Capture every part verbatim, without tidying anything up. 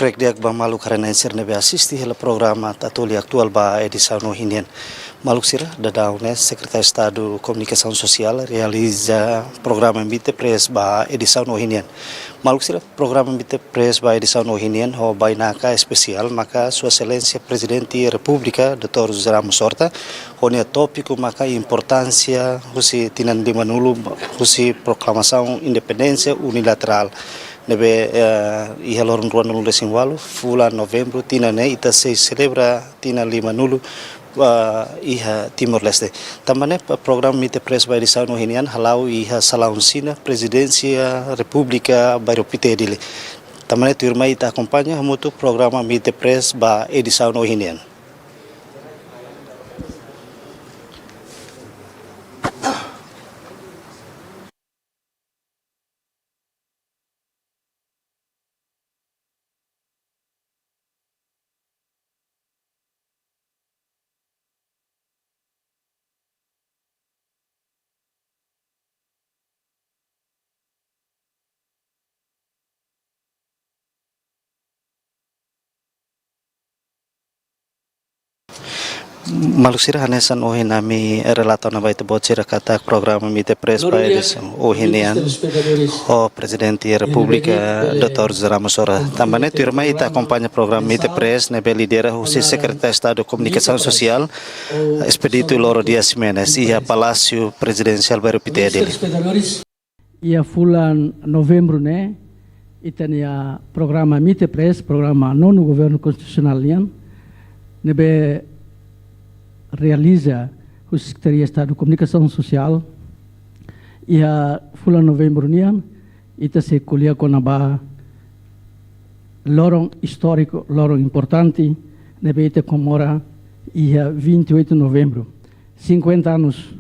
Karik di'ak ba maluk haree-na'in sira ne'ebé asiste hela programa Tatoli Atuál ba edisaun ohin nian. Maluk sira, daudaun ne'e Sekretáriu Estadu Komunikasaun Sosiál realiza programa Meet the Press ba edisaun ohin nian. Maluk sira, programa Meet the Press ba edisaun ohin nian ho bainaka espesiál maka Sua Exelénsia Prezidente Repúblika, doutór José Ramos Horta, ho nia tópiku maka importánsia husi tinan limanulu husi proklamasaun independénsia unilaterál ne'ebé, eh, iha loron ruanulu-resin-ualu, fulan Novembru, tinan ne'e ita sei selebra tinan limanulu, eh, iha Timor-Leste. Tanba ne'e, pa-, programa Meet the Press ba edisaun ohin nian hala'o iha salaun sina Prezidénsia Repúblika, Bairru Pité, Dili. Tanba ne'e, tuirmai ita akompaña hamutuk programa Meet the Press ba edisaun ohin nian. Maluk sira, hanesan ohin ami relata ona ba ita-boot sira katak programa Meet the Press ba edisaun ohin nian ho Prezidente Repúblika, doutór José Ramos Horta. Tanba ne'e, tuirmai ita akompaña programa Meet the Press ne'ebé lidera husi Sekretáriu Estadu Komunikasaun Sosiál, Expedito Loro Dias Ximenes, iha Palásiu Prezidensiál Bairru Pité, Dili. Iha fulan Novembru ne'e, ita-nia programa Meet the Press, programa nonu Governu Konstitusionál nian, ne'ebé realiza husi Sekretaria Estadu Komunikasaun Sosiál. Iha fulan Novembru nian, ita sei ko'alia kona-ba loron istóriku, loron importante, ne'ebé ita komemora iha vinte e oito Novembru. Cinquenta anos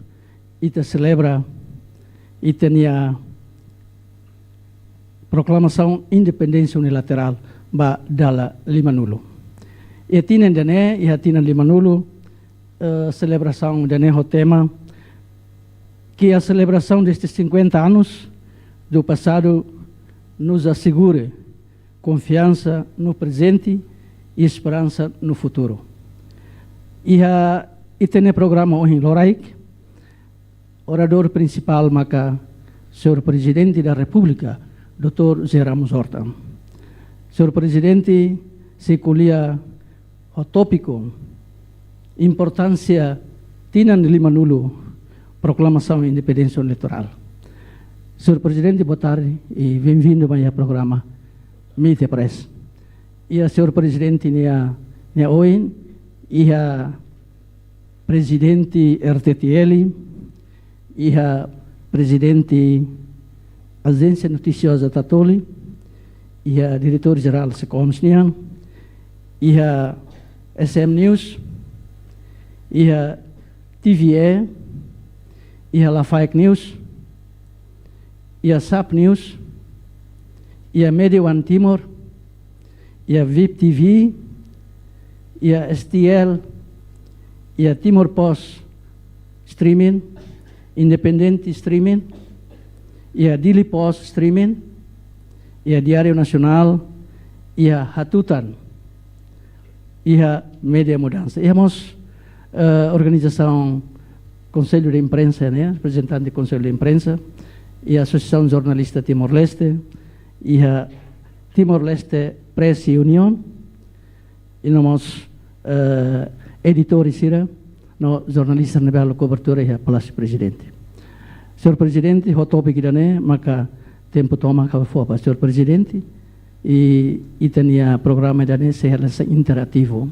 ita selebra ita-nia proklamasaun independénsia unilaterál ba dala limanulu. Iha tinan ida-ne'e, iha tinan limanulu, eh, selebrasaun ida-ne'e ho tema que a celebração destes cinquenta anos do passado nos assegure confiança no presente e esperança no futuro. Iha ita-nia programa ohin loraik, oradór prinsipál maka Señór Prezidente da Repúblika, doutór José Ramos Horta. Señór Prezidente sei ko'alia ho tópiku importánsia tinan limanulu proklamasaun independénsia unilaterál. Señór Prezidente, boa tarde e bem-vindo ba iha programa Meet the Press. Iha Señór Prezidente nia, nia oin, iha Prezidente R T T L, iha Prezidente Ajénsia Notisioza Tatoli, iha Diretór Jerál SEKOMS nian, iha S M News, iha T V E, iha Lafaek News, iha SAP News, iha Media One Timor, iha VIP T V, iha S T L, iha Timor Post Streaming, Independente Streaming, iha Dili Post Streaming, iha Diário Nacional, iha Hatutan, iha Media Mudança. Iha mós, eh, organizasaun Konsellu de Imprensa, ne'e, reprezentante Konsellu de Imprensa, iha Asosiasaun Jornalista Timor-Leste, iha Timor-Leste Press Union, i no mós, eh, editór sira, no jornalista ne'ebé halo kobertura iha Palásiu Prezidente. Señór Prezidente, ho tópiku ida-ne'e, maka tempu tomak ha'u fó ba Señór Prezidente, i ita-nia programa ida-ne'e sei halo sai interativu.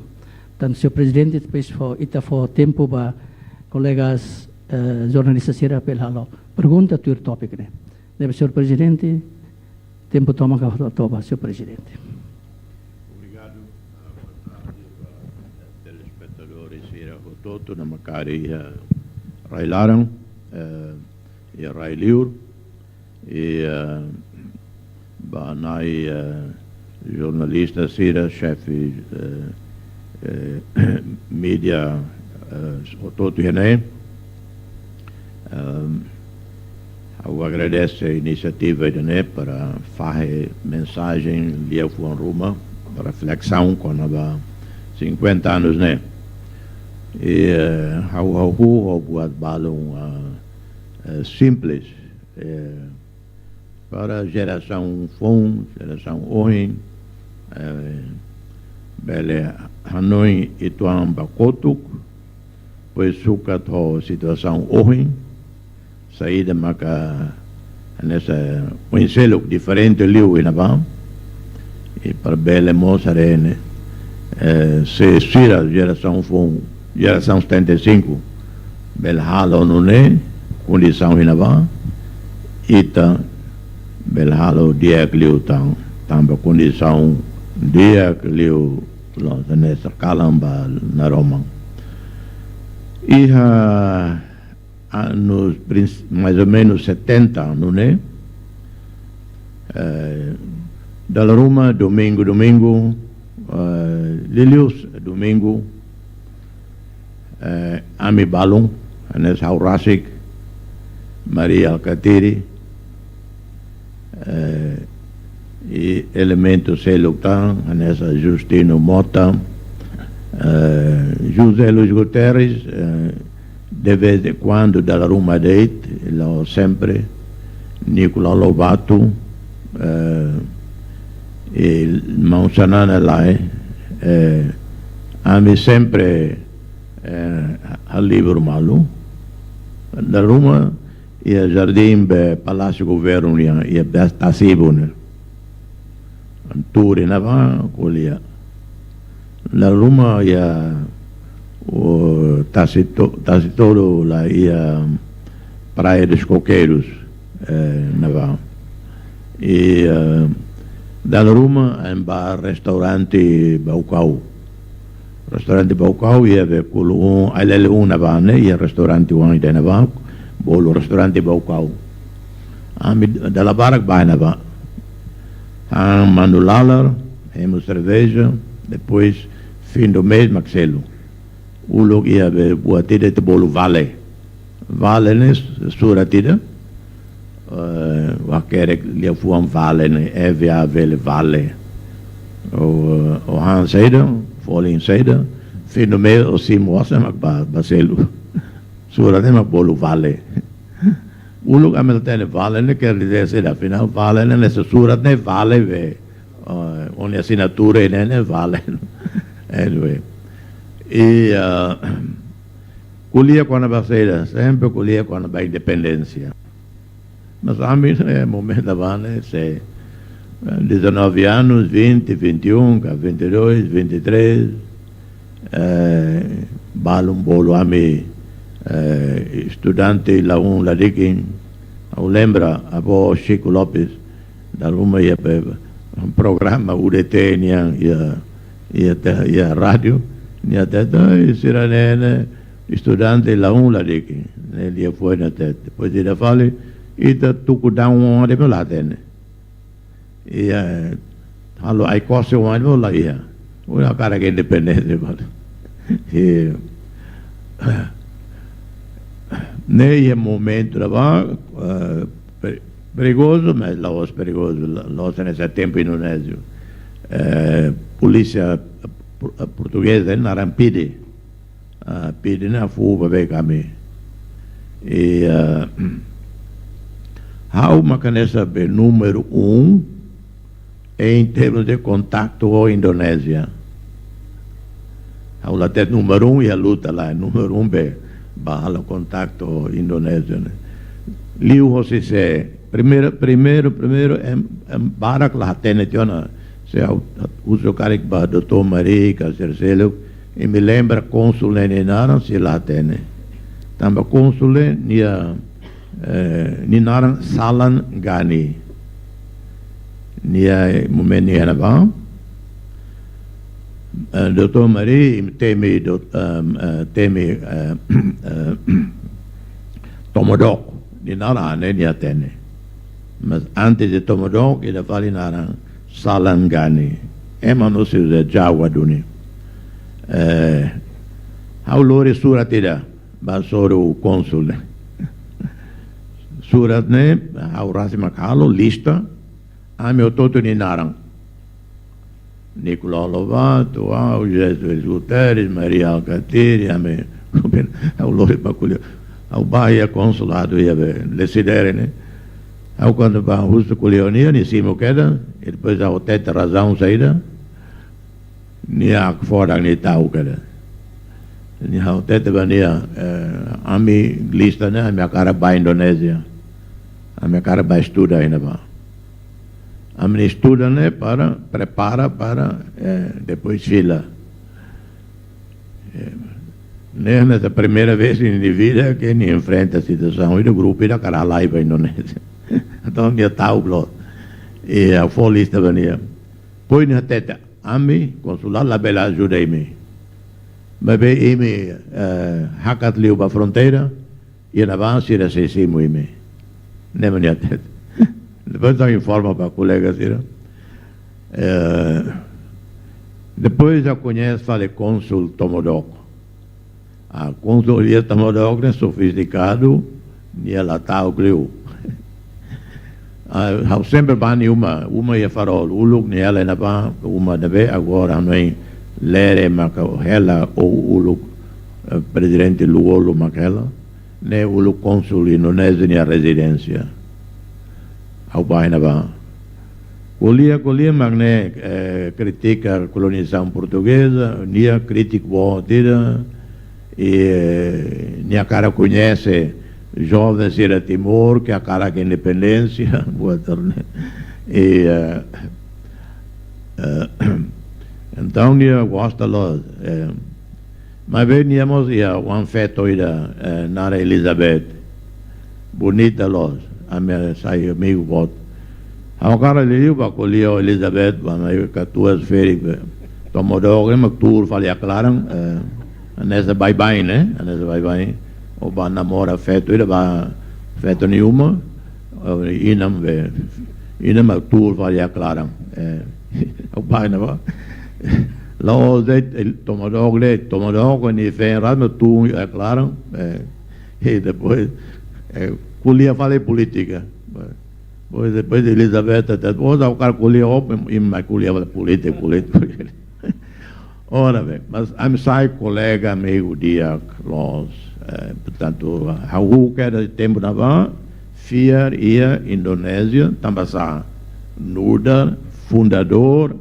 Tan Señór Prezidente, depois fó, ita fó tempu ba kolegas, eh, jornalista sira para halo pergunta tuir tópiku ne'e. Ne'ebé Señór Prezidente, tempu tomak ha'u fó ba Señór Prezidente. Obrigadu, ah, boa tarde ba telespetadór sira hotu-hotu, namkari iha rai-laran, eh, iha rai-liur, i, eh, ba na'i, eh, jornalista sira, xefe, eh, eh, media, eh, hotu-hotu iha ne'e. Ehm, ha'u agradese inisiativa ida-ne'e para fahe mensajen liafuan ruma, reflesaun kona-ba cinquenta anos ne'e. I, eh, ha'u, ha'u, ha'u buat balun, ah, eh, simples, eh, para jerasaun foun, jerasaun ohin, eh, bele hanoin uitoan ba kotuk, depois sukat ho situasaun ohin, saida maka hanesan oin seluk diferente liu iha ne'ebá. I para bele mós haree ne'e, eh, se sira jerasaun foun, jerasaun setenta e cinco, bele halo nune'e, kondisaun iha ne'ebá, ita bele halo di'ak liután, tanba kondisaun di'ak liu la'ós hanesan kalan ba naroman. Iha anos princ-, mais ou menos setenta, nune'e, eh, dala ruma domingu, domingu, eh, liuliu domingu, eh, ami balun, hanesan ha'u rasik, Maria Alkatiri, eh, i elementu seluk tan, hanesan Justino Mota, eh, José Luis Guterres, eh, de vez em quando, dala ruma de'it, la'ós sempre, Nicolau Lobato, eh, i maun Xanana Lae, eh, ami sempre, eh, halibur malu. Dala ruma, iha jardín be Palásiu Governu nian, iha be tasi-ibun ne'e. Ami tuur iha ne'ebá, ko'alia. Dala ruma iha, o, tasi to-, tasi tolu la iha Praia dos Coqueiros, eh, ne'ebá. I, eh, dala ruma ami bá restaurante Baucau. Restaurante Baucau iha be kulu un, ai lele un ne'ebá ne'e, iha restaurante oan ida ne'ebá, bolu restaurante Baucau. Ami dala barak bá ne'ebá. Han manu lalar, hemu serveja, depois fim do mês mak selu. Uluk iha be buat ida ita bolu vale. Vale ne'e surat ida, eh, hakerek liafuan vale ne'e, E V A L E, vale. O, o han saida, folin saida, fim do mês o simu osan mak bá, bá selu. Surat ne'e mak bolu vale. Uluk ami la hatene vale ne'e quer dizer saida, afinál vale ne'e, ne'e surat ne'e vale be, eh, o-nia assinatura ne'e, ne'e vale. Anyway. I, eh, ko'alia kona-ba saida, sempre ko'alia kona-ba independénsia. Mas ami, eh, momentu ne'ebá ne'e, se, eh, dezanove anos, vinte, vinte e um, ka vinte e dois, vinte e três, eh, balun bolu ami, eh, estudante la un la dikin, ha'u lembra, avó Chico Lopes, dala ruma iha be programa U D T nian, iha, iha te-, iha rádiu, nia hatete, "Ai, sira ne'e ne'e, estudante la un la dikin." Ne'e liafuan ida hatete. Depois ida fali, ita tuku daudaun ida be la hatene. I, eh, halo ai-kose oan be la iha. Ha'u hakarak independénsia balu. I, ne'e iha momentu ne'ebá, eh, pe-, perigozu, mas la'ós perigozu, la-, la'ós hanesan tempu Indonézia. Eh, polísia por-, portugeza, naran PIDE. Ah, PIDE ne'e fó ba be kami. I, ah, ha'u mak hanesan be númeru um em termos de kontaktu ho Indonézia. Ha'u la hatete númeru um iha luta lae, númeru um be bá halo kontaktu ho Indonézia ne'e. Liuhosi sé, primeiru, primeiru, primeiru, em, em, barak la hatene tiha ona. Se ha'u husu karik ba doutór Mari, ka sira seluk, imi lembra kónsul ne'e nia naran, sira la hatene. Tanba kónsul ne'e nia, eh, nia naran Salan Gani. Nia, eh, momentu nia iha ne'ebá. Eh, doutór Mari, temi, dot-, ehm, eh, temi, eh, eh, Tomodok, nia naran ne'e nia hatene. Mas antes de Tomodok, ida fali naran Salan Gani. Ema no se uza Jawa duni. Eh, ha'u lori surat ida, ba hasoru kónsul ne'e. Surat ne'e, ha'u rasik mak halo, lista, ami hotu-hotu nia naran. Nicolau Lobato, ha'u, José Soares Guterres, Mari Alkatiri, ami, ha'u lori ba ko'alia, ha'u ba iha konsuladu iha be, Lecidere ne'e. Ha'u kuandu ba husu ko'alia ho nia, nia simu kedas, i depois ha'u hatete razaun saida, nia hakfodak, nia ta'uk kedas. Nia, ha'u hatete ba nia, eh, ami lista ne'e, ami hakarak ba Indonézia. Ami hakarak ba estuda iha ne'ebá. Ami estuda ne'e para prepara para, eh, depois fila. Eh, ne'e, ne'e primeira vez iha nia vida ke nia enfrenta situasaun ida, grupu ida hakarak halai ba Indonézia. Entaun, nia ta'uk loos. I ha'u fó lista ba nia. Depois nia hatete, ami, konsuladu labele ajuda imi. Maibé imi, eh, hakat liu ba fronteira, iha ne'ebá sira sei simu imi. Ne'e mak nia hatete. Depois ha'u informa ba kolega sira. Eh, depois ha'u koñese fali kónsul Tomodok. Ah, kónsul Elias Tomodok ne'e sofistikadu, nia la ta'uk liu. Ah, ha'u sempre ba nia uma, uma iha Farol, uluk nia hela iha ne'ebá, uma ne'ebé agora ha'u hanoin Lere maka hela uluk, eh, Prezidente Lú-Olo maka hela, ne'e uluk kónsul Indonézia nia rezidénsia. Ha'u ba iha ne'ebá. Ko'alia, ko'alia mak ne'e, eh, kritika kolonizasaun portugeza, nia krítiku boot ida, i, eh, nia hakarak koñese joven sira Timor ke hakarak independénsia, buat sira-ne'e. I, eh, eh, entaun nia gosta loos, eh, maibé nia mós iha oan feto ida, eh, naran Elizabeth. Bonita loos, ami sai amigu boot. Ha'u hakarak liuliu ba ko'alia ho Elizabeth, ba mai katuas ferik be. Tomodok ne'e mak tuur fali iha klaran, eh, hanesan baibain, eh, hanesan baibain. Ó ba namora feto ida ba feto nia uma, eh, inan be, inan mak tuur fali iha klaran. Eh, ó ba iha ne'ebá. La'ós de'it, eh, Tomodok de'it, Tomodok nia feen rasik mak tuur iha klaran, eh, i depois, eh, ko'alia fali polítika. Depois, depois Elizabeth, depois ha'u hakarak ko'alia ho, i mai ko'alia fali polítika, polítika. Ora bem, mas ami sai kolega, amigu di'ak loos, eh, portantu, ha'u kedas tempu ne'ebá, fiar iha Indonézia, tanba sá, nu'udar fundadór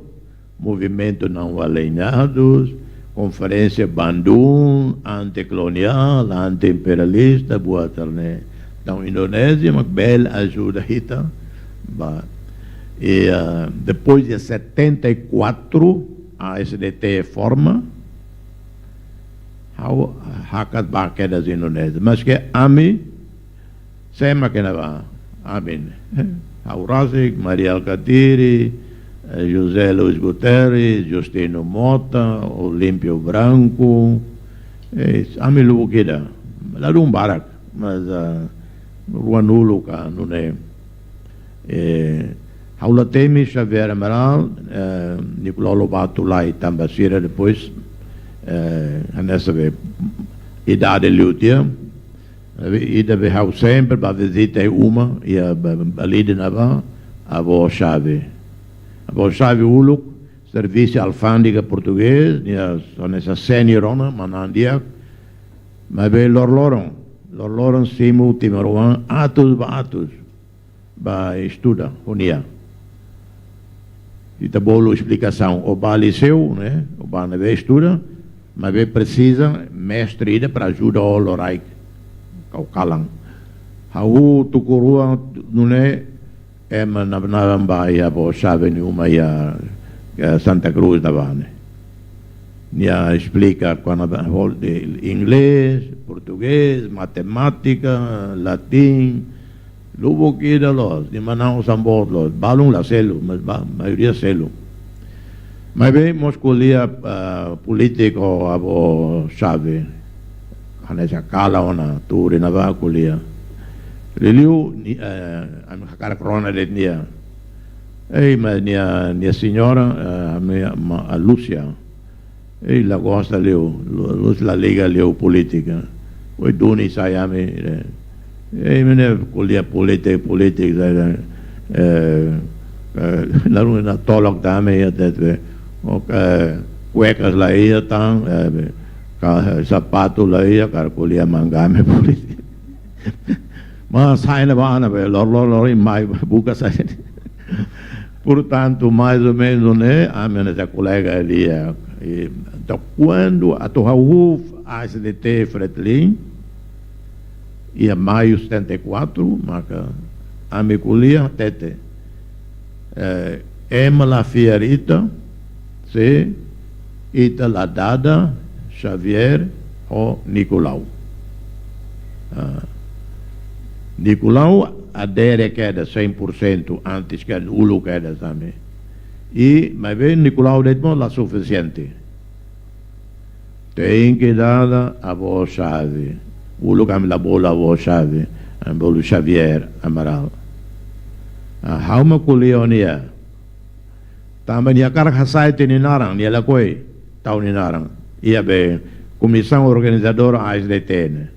Movimentu Não Alinhados, Konferénsia Bandung, antikoloniál, anti-imperialista, buat sira-ne'e. Entaun, Indonézia mak bele ajuda ita ba. I, ah, depois de setenta e quatro, ASDT forma, ha'u hakat ba kedas Indonézia. Maske ami, sé mak iha ne'ebá, ami ne'e, ha'u rasik, Mari Alkatiri, eh, José Luís Guterres, Justino Mota, Olímpio Branco, eh, ami lubuk ida, ladún barak, mas, ah, ruanulu ka, nune'e. Eh, ha'u la temi Xavier Amaral, eh, Nicolau Lobato lai, tanba sira depois, eh, hanesan be idade liu tiha, eh, ida be ha'u sempre ba vizita iha uma, iha ba, ba Lide ne'ebá, avó Xavi. Avó Xavi uluk, servisu alfándega portugés, nia hanesan sénior ona, manán di'ak, maibé loroloron, loroloron simu timoroan atus ba atus ba estuda ho nia. Ita bolu esplikasaun, ó ba liseu, ne'e, ó ba ne'ebé estuda, maibé presiza mestre ida para ajuda ó loraik, ka ó kalan. Ha'u tuku rua nune'e, ema naran-naran ba iha avó Xavi nia uma iha, eh, Santa Cruz ne'ebá ne'e. Nia esplika kona-ba hodi inglés, portugés, matemátika, latín, lubuk ida loos, nia manán osan boot loos, balun la selu, mas ba, maioria selu. Maibé mós ko'alia, ah, polítika ho avó Xavi. Hanesan kalan ona, tuur iha ne'ebá ko'alia. Liuliu, ni, eh, ami hakarak rona de'it nia. Ei, mas nia, nia señora, eh, ami, ma, a Lúcia. Ei, la gosta liu, Lu-, Lúcia la liga liu polítika. Oi, duni sai ami, eh, ei, menina, ko'alia polítika, polítika, sai, eh, eh, la runa tolok tame, ya, te, te, Ok, eh, kuekas la iha tan, eh, ka-, sapatu la iha, karik ko'alia mangame polítika. Mas sai ne'ebá ne'ebé, lor, lor, lor, i mai buka sai. Portantu, mais ou menus, ne'e, ami-nia kolega ali, eh, i, entaun, kuandu atu ha'u ASDT Fretilin, iha maiu setenta e quatro, maka ami ko'alia hatete, eh, ema la fiar ita, se ita la dada Xavier ho Nicolau. Ah, Nicolau adere kedas cem por cento antes, ke uluk kedas ami. I, maibé Nicolau de'it mós la sufisiente. Tenke dada avó Xavi. Uluk ami la bolu avó Xavi, ami bolu Xavier Amaral. Ah, ha'u mak ko'alia ho nia. Tanba nia hakarak hasai tiha nia naran, nia lakohi tau nia naran. Iha be komisaun organizadora ASDT ne'e.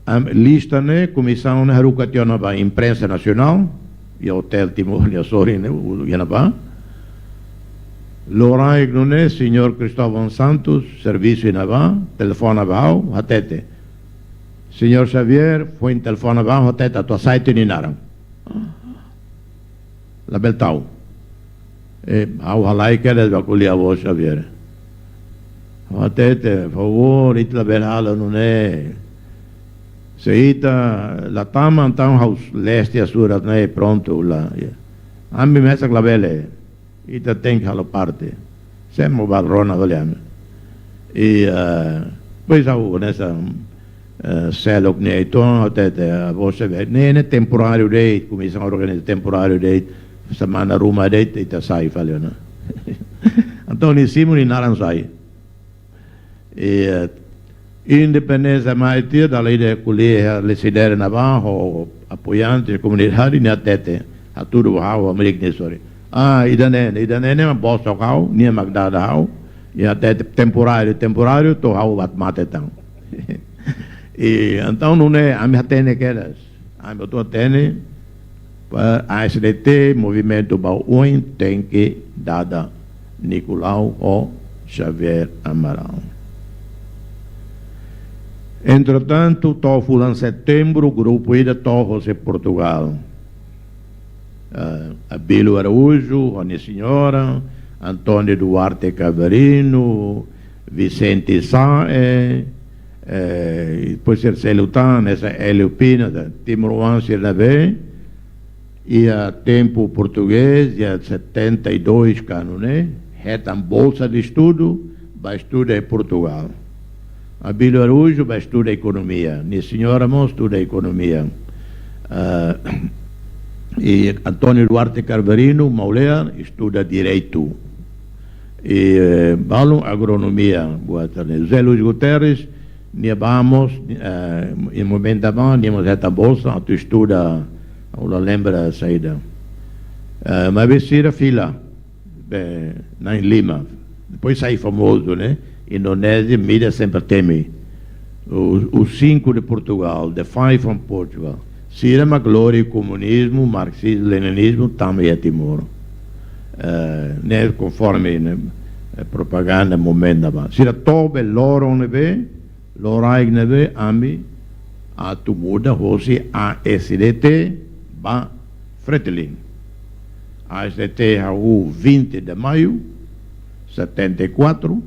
Am, lista ne'e, komisaun ne'e haruka tiha ona ba imprensa nasionál, iha Hotel Timor nia sorin ne'e, uluk iha ne'ebá. Loraik nune'e, señór Cristóvão Santos, servisu iha ne'ebá, telefona ba ha'u, hatete. Señór Xavier, foin telefona ba ha'u, hatete atu hasai tiha nia naran. Labele tau. Eh, ha'u halai kedas bá ko'alia ho Xavier. Ha'u hatete, favór, ita labele halo nune'e. Se ita la tama, entaun ha'u leste surat ne'e prontu la. Ami mesak labele. Ita tenke halo parte. Sé mak bá rona fali ami. I, eh, depois ha'u hanesan, eh, seluk nia uitoan, hatete, eh, você vê, ne'e, ne'e temporáriu de'it, komisaun organiza temporáriu de'it, semana ruma de'it, ita sai fali ona. Entaun, nia simu nia naran sai. I, eh, independénsia mai tiha, dala ida ko'alia iha sidere ne'ebá ho apoiante, komunidade, nia hatete, hatudu ba ha'u, Amerik nia sorin. Ah, ida-ne'e, ida-ne'e mak bosok ha'u, nia mak dada ha'u, nia hatete temporáriu, temporáriu, to'o ha'u atu mate tan. I, entaun, nune'e, ami hatene kedas. Ami atu hatene, para ASDT, movimentu ba oin tenke dada Nicolau ho Xavier Amaral. Entretantu, to'o fulan setembru, grupu ida to'o hosi Portugal. Eh, Abílio Araújo, ho nia señora, António Duarte Caverino, Vicente Sá, eh, eh, depois sira seluk tan, hanesan Hélio Pina, tan, timoroan sira ne'ebé iha tempu portugés, iha setenta e dois ka nune'e, hetan bolsa de estudo, bá estuda iha Portugal. Abílio Araújo bá estuda ekonomia, nia señora mós estuda ekonomia. Ah, i António Duarte Caverino, Maulear, estuda direitu. I, eh, balun agronomia, buat ne'e. José Luís Guterres, nia bá mós, eh, iha momentu ne'ebá, nia mós hetan bolsa, atu estuda, ha'u la lembra saida. Eh, maibé sira fila, be, na'in lima. Depois sai famozu, ne'e? Indonézia, mídia sempre temi. O, os cinco de Portugal, the five from Portugal. Sira mak lori komunizmu, marxizmu, leninizmu, tama iha Timor. Eh, ne'e konforme, ne'e, eh, propaganda, momentu ne'ebá. Sira to'o be loron ne'ebé, loraik ne'ebé, ami atu muda hosi ASDT ba Fretilin. ASDT hahú vinte de maio, setenta e quatro,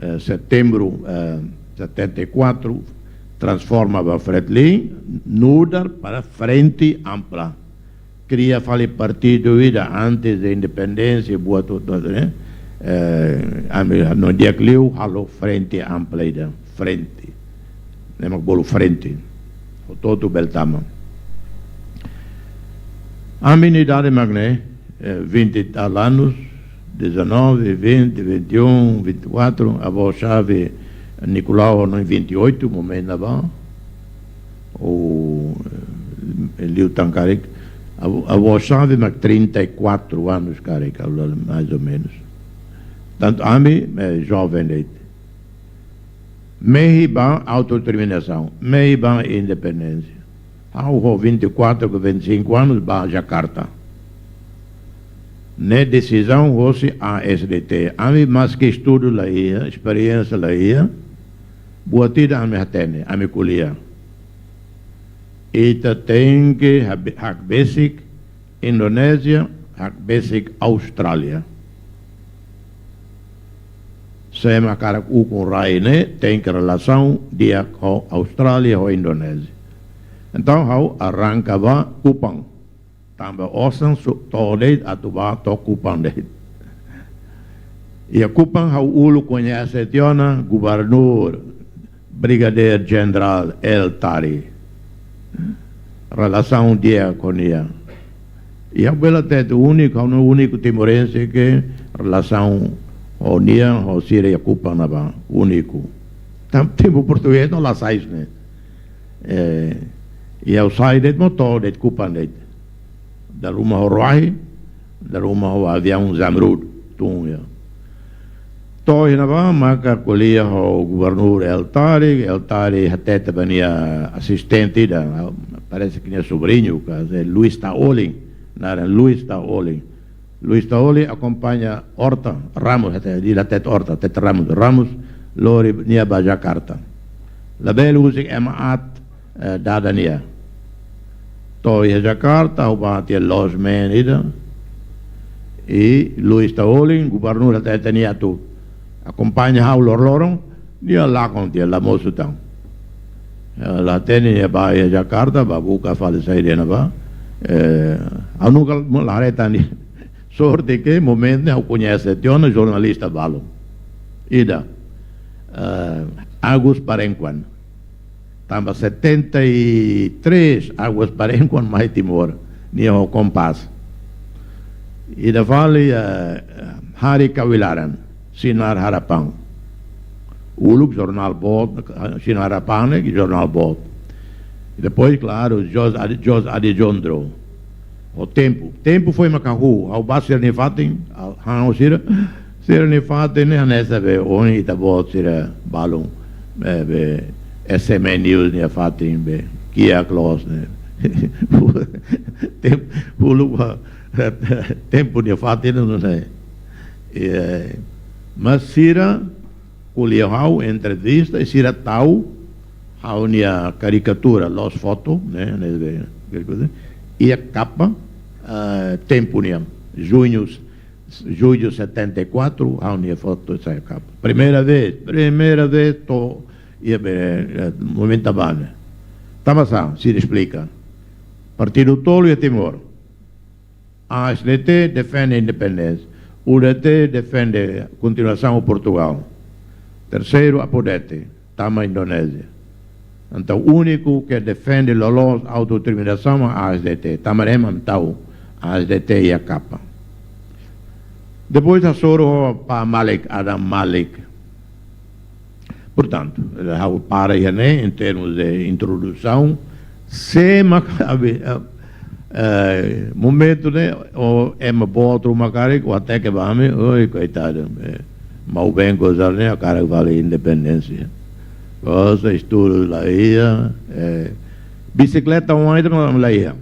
eh, setembru, eh, setenta e quatro, transforma ba Fretilin, nu'udar para Frente Ampla. Kria fali partidu ida antes de independénsia, buat hotu, ne'e? Eh, ami no di'ak liu halo Frente Ampla ida, frente. Ne'e mak bolu frente. Hotu-hotu bele tama. Ami-nia idade mak ne'e, eh, vinte e tal anos, dezanove, vinte, vinte e um, vinte e quatro, avó Xavi Nicolau, no vinte e oito, momentu ne'ebá. O, eh, liután karik, avó, avó Xavi mak trinta e quatro anos karik, mais ou menos. Tantu ami, eh, joven de'it. Mehi ba autodeterminasaun, mehi ba independénsia. Ha'u ho vinte e quatro ka vinte e cinco anos bá Jakarta. Ne'e desizaun hosi A S D T. Ami maski estudu la iha, esperiénsia la iha, buat ida ami hatene, ami ko'alia. Ita tenke hak-, hakbesik Indonézia, hakbesik Austrália. Se ema hakarak ukun rai ne'e, tenke relasaun di'ak ho Austrália, ho Indonézia. Entaun, ha'u arranka ba Kupang. Tanba osan su-, to'o de'it atu ba to'o Kupang de'it. Iha Kupang ha'u uluk koñese tiha ona Gubernur Brigadeiru Jenerál El Tari. Relasaun di'ak ho nia. Iha bela tete úniku, ha'u úniku timorense ke relasaun ho nia, ho sira iha Kupang ne'ebá, úniku. Tan-, tempu portugés no la sai ne'e. Eh, iha sai de'it mós to'o de'it Kupang de'it. Dala ruma ho ruahi, dala ruma ho aviaun Zumrud, tun iha. To'o iha ne'ebá, maka ko'alia ho Gubernur El Tari, El Tari hatete ba nia asistente ida, parese ke nia sobriñu, ka, eh, Luis Taolin, naran Luis Taolin. Luis Taolin akompaña Horta, Ramos, hatete, ida hatete Horta, hatete Ramos, Ramos, lori nia ba Jakarta. Labele husik ema aat, eh, dada nia. To'o iha Jakarta, ha'u bá tiha losmen ida. I Luis Taolin, gubernur hatete nia atu akompaña ha'u loroloron, nia lakon tiha la mosu tan. Eh, la hatene nia bá iha Jakarta, bá buka fali saida iha ne'ebá. Eh, ha'u nunka la haree tan nia. Sorte ke momentu ne'e ha'u koñese tiha ona jornalista balun. Ida, eh, Agus Parenkuan. Tanba setenta e três Agus Parenkuan mai Timor, nia ho Kompas. Ida fali, eh, Harry Kawilaran, Sinar Harapan. Uluk jornál boot, Sinar Harapan ne'e jornál boot. I depois, klaru, Jos Adi-, Jos Adijondro. Ho Tempu. Tempu foin mak ha'u, ha'u bá sira-nia fatin, ha'u, ha'u sira, sira-nia fatin ne'e hanesan be, ohin ita-boot sira balun, eh, be, S M N News nia fatin be, kiak loos ne'e. Tem-, uluk ba, Tempu nia fatin ne'e, ne'e. Eh, mas sira ko'alia ha'u entrevista, i sira tau ha'u-nia karikatura, loos foto, ne'e, ne'e, ne'e, karikatura. Iha kapa, eh, Tempu nian, juñu, jullu setenta e quatro, ha'u-nia foto sai kapa. Primeira vez, primeira vez, to'o, iha be, eh, momentu ne'ebá ne'e. Tanba sá, sira esplika. Partidu tolu iha Timor. A S D T defende independénsia. U D T defende kontinuasaun Portugal. Terseiru, Apo Dete, tama Indonézia. Entaun, úniku ke defende loloos autodeterminasaun A S D T. Tanba ema tau A S D T iha kapa. Depois hasoru ho Pak Malik, Adam Malik. Portantu, ha'u para iha ne'e, em termos de introdução, se mak, eh, eh, momentu ne'e, o ema boot ruma karik, o até ke ba ami, oi, koitadu, eh, mau bem gozar ne'e, hakarak fali independénsia. Goza, estudu la iha, eh, bisikleta oan ida mak la iha.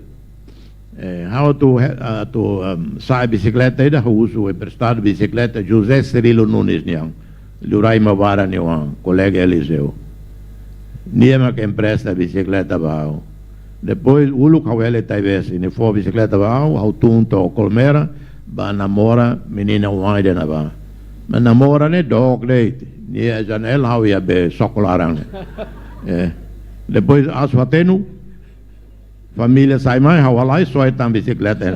Eh, ha'u atu, he-, atu, um, sa'e bisikleta ida, ha'u uza emprestadu bisikleta José Cirilo Nunes nian. Liurai Maubara nia oan, kolega Eliseu. Nia mak empresta bisikleta ba ha'u. Depois, uluk ha'u iha Taibesi, nia fó bisikleta ba ha'u, ha'u tun to'o Colmera, bá namora menina oan ida ne'ebá. Mas namora ne'e dook de'it, nia janela ha'u iha be soko laran. Eh, depois, asu hatenu, família sai mai, ha'u halai, soe tan bisikleta.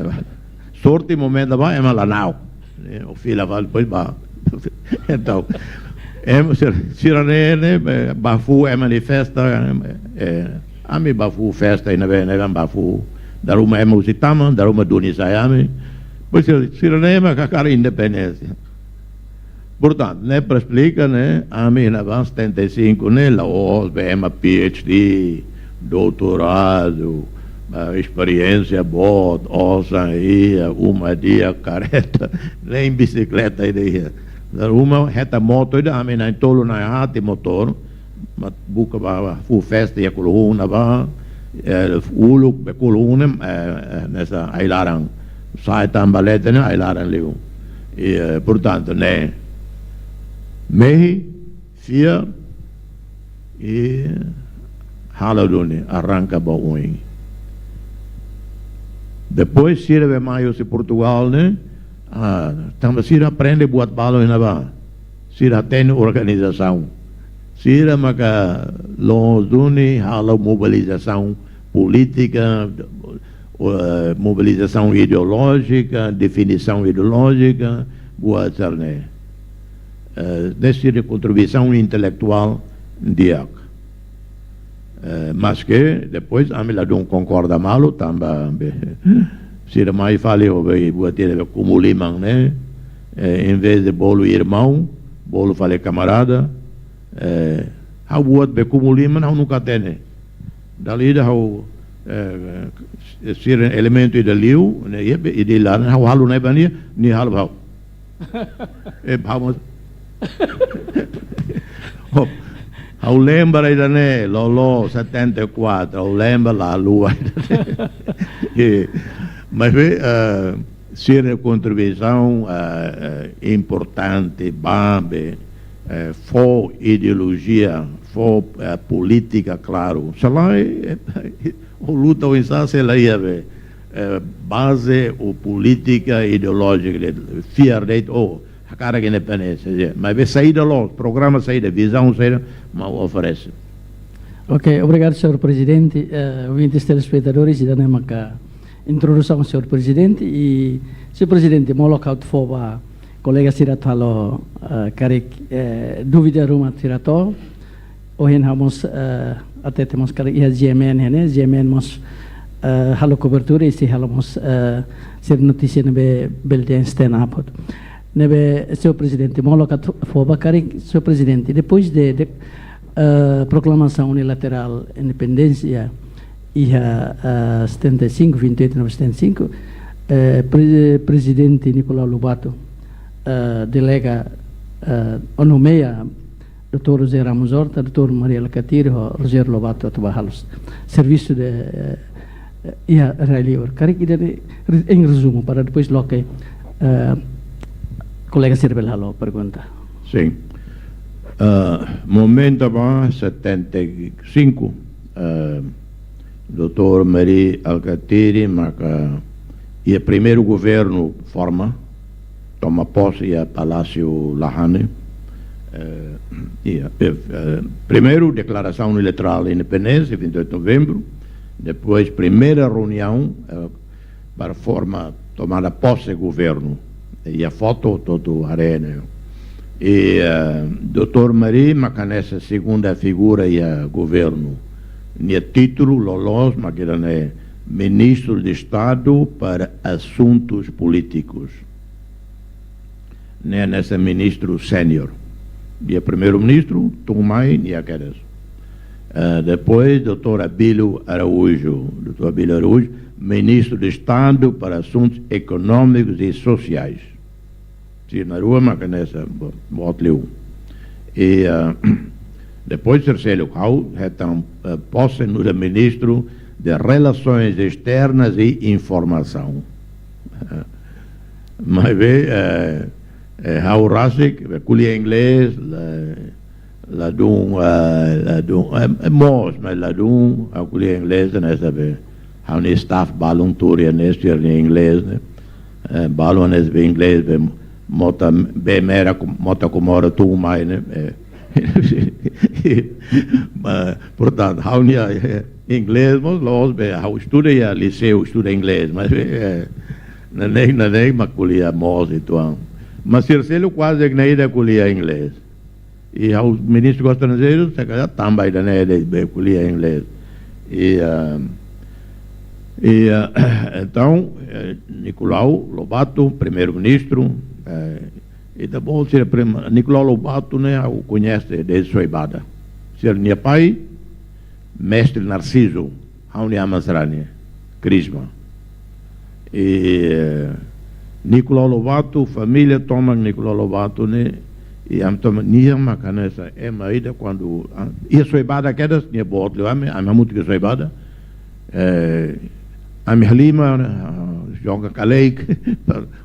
Sorte momentu ne'ebá, ema la na'ok. Eh, o fila fali, depois bá. Entaun, ema sira, sira ne'e, ne'e, eh, bá fuu ema nia festa, eh, ami bá fuu festa, iha ne'ebé, ne'ebé bá fuu. Dala ruma ema husi tama, dala ruma duni sai ami. Depois sira, sira ne'e mak hakarak independénsia. Portantu, ne'e para esplika, ne'e, ami iha ne'ebá setenta e cinco, ne'e, la'ós be ema P H D, doutoradu, eh, esperiénsia boot, osan iha, uma di'ak, karreta, nem bisikleta ida iha. Dala ruma hetan moto ida, ami na'in-tolu na'in-haat iha motór, mak buka bá, bá fuu festa iha Kuluhun ne'ebá, eh, uluk be Kuluhun ne'e, eh, eh, hanesan ai-laran. Sa'e tanba leten ne'e ai-laran liu. I, eh, portantu, ne'e, mehi, fiar, i halo duni, arranka ba oin. Depois, sira be mai husi Portugal ne'e, ah, tanba sira aprende buat balu iha ne'ebá. Sira hatene organizasaun. Sira maka loos duni halo mobilizasaun polítika, eh, mobilizasaun ideolójika, definisaun ideolójika, buat sira-ne'e. Eh, ne'e sira kontribuisaun intelektuál di'ak. Eh, maske depois ami ladún konkorda malu tanba be, sira mai fali ho be buat ida be kumu liman ne'e, eh, em vez de bolu irmaun, bolu fali kamarada, eh, ha'u buat be kumu liman, ha'u nunka hatene. Dala ida ha'u, eh, sira elementu ida liu, ne'e, iha be, ida laran, ha'u halo ne'e ba nia, nia halo ba ha'u. Eh, vamos. Oh, ha'u lembra ida-ne'e, loloos, setenta e quatro, ha'u lembra la lua ida-ne'e. Eh, mas be, eh, sira kontribuisaun, eh, eh, importante, ba be, eh, fó ideolojia, fó, eh, polítika klaru. Se lae, eh, o luta o insa se la iha be, eh, baze ou polítika ideolójika de fiar de, oh, hakarak independénsia, je. Mas be saida loos, programa saida, vizaun saida, mak oferese. Ok, obrigadu, señór Prezidente. Eh, ouvintes telespetadores, ida-ne'e maka introdusaun, señór Prezidente, i, señór Prezidente, molok ha'u atu fó ba kolega sira atu halo, eh, karik, eh, dúvida ruma sira to'o. Ohin ha'u mós, eh, hatete mós karik iha G M N ne'e, G M N mós, eh, halo kobertura i sei halo mós, eh, sira notísia ne'ebé bele dehan stand up. Ne'ebé, señór Prezidente, molok atu fó ba karik, señór Prezidente, depois de, de, eh, proklamasaun unilaterál independénsia iha, eh, setenta e cinco, vinte e oito de novembro de setenta e cinco, eh, pre-, Prezidente Nicolau Lobato, eh, delega, eh, ou nomeia doutór José Ramos Horta, doutór Mari Alkatiri, ho Rogério Lobato atu ba halo servisu de, eh, iha Rai Liur. Karik ida-ne'e, re-, em resumo, para depois loke, eh, kolega sira bele halo pergunta. Sin. Ah, momentu ba setenta e cinco, ah, doutór Mari Alkatiri maka iha primeiru governu forma, toma pose iha Palásiu Lahane. Eh, iha, eh, eh, primeiru deklarasaun unilaterál independénsia, vinte e oito de novembro. Depois, primeira reuniaun, eh, para forma tomada pose governu. Iha foto hotu-hotu haree ne'e. I, eh, doutór Mari maka hanesan segunda figura iha governu. Nia títulu loloos mak ida-ne'e Ministro de Estado para Assuntos Políticos. Ne'e hanesan ministru sénior. Nia primeiru-ministru, tun mai, nia kedas. Eh, depois, doutór Abílio Araújo. Doutór Abílio Araújo, Ministro de Estado para Assuntos Económicos e Sociais. Sira na'in-rua maka hanesan bo-, boot liu. I, eh, depois, terceiro, ha'u hetan, eh, pose nu'udar Ministro de Relações Externas e Informação. Mas be, eh, eh, ha'u rasik, be ko'alia inglés, la, ladún, eh, ladún, eh, eh, moos, mas ladún, ha'u ko'alia inglés, ne'e sabe. Ha'u-nia staff balun tuur iha ne'e, sira-nia inglés ne'e. Eh, balun ne'e be inglés, be mota, be mera, ku-, mota Komoro tun mai ne'e. Eh, mas, portantu, ha'u-nia, eh, inglés mós loos be, ha'u estuda iha liseu, estuda inglés, mas, eh, neineik, neineik mak ko'alia moos uitoan. Mas sira seluk kuaze ne'e ida ko'alia inglés. I ha'u ministru Negósius Estranjeirus, se karik tanba ida-ne'e de'it be ko'alia inglés. I, ah, i, ah, entaun, eh, Nicolau Lobato, primeiru-ministru, eh, i depois sira prim-, Nicolau Lobato ne'e ha'u koñese dezde Soibada. Sira-nia pai, Mestre Narciso, ha'u-nia aman sarani, Crisma. I, eh, Nicolau Lobato, família tomak Nicolau Lobato ne'e, i ami tomak nia maka hanesan ema ida kuandu, ah, iha Soibada kedas, nia boot liu ami, ami hamutuk iha Soibada. Eh, ami halimar, ah, joga kaleik,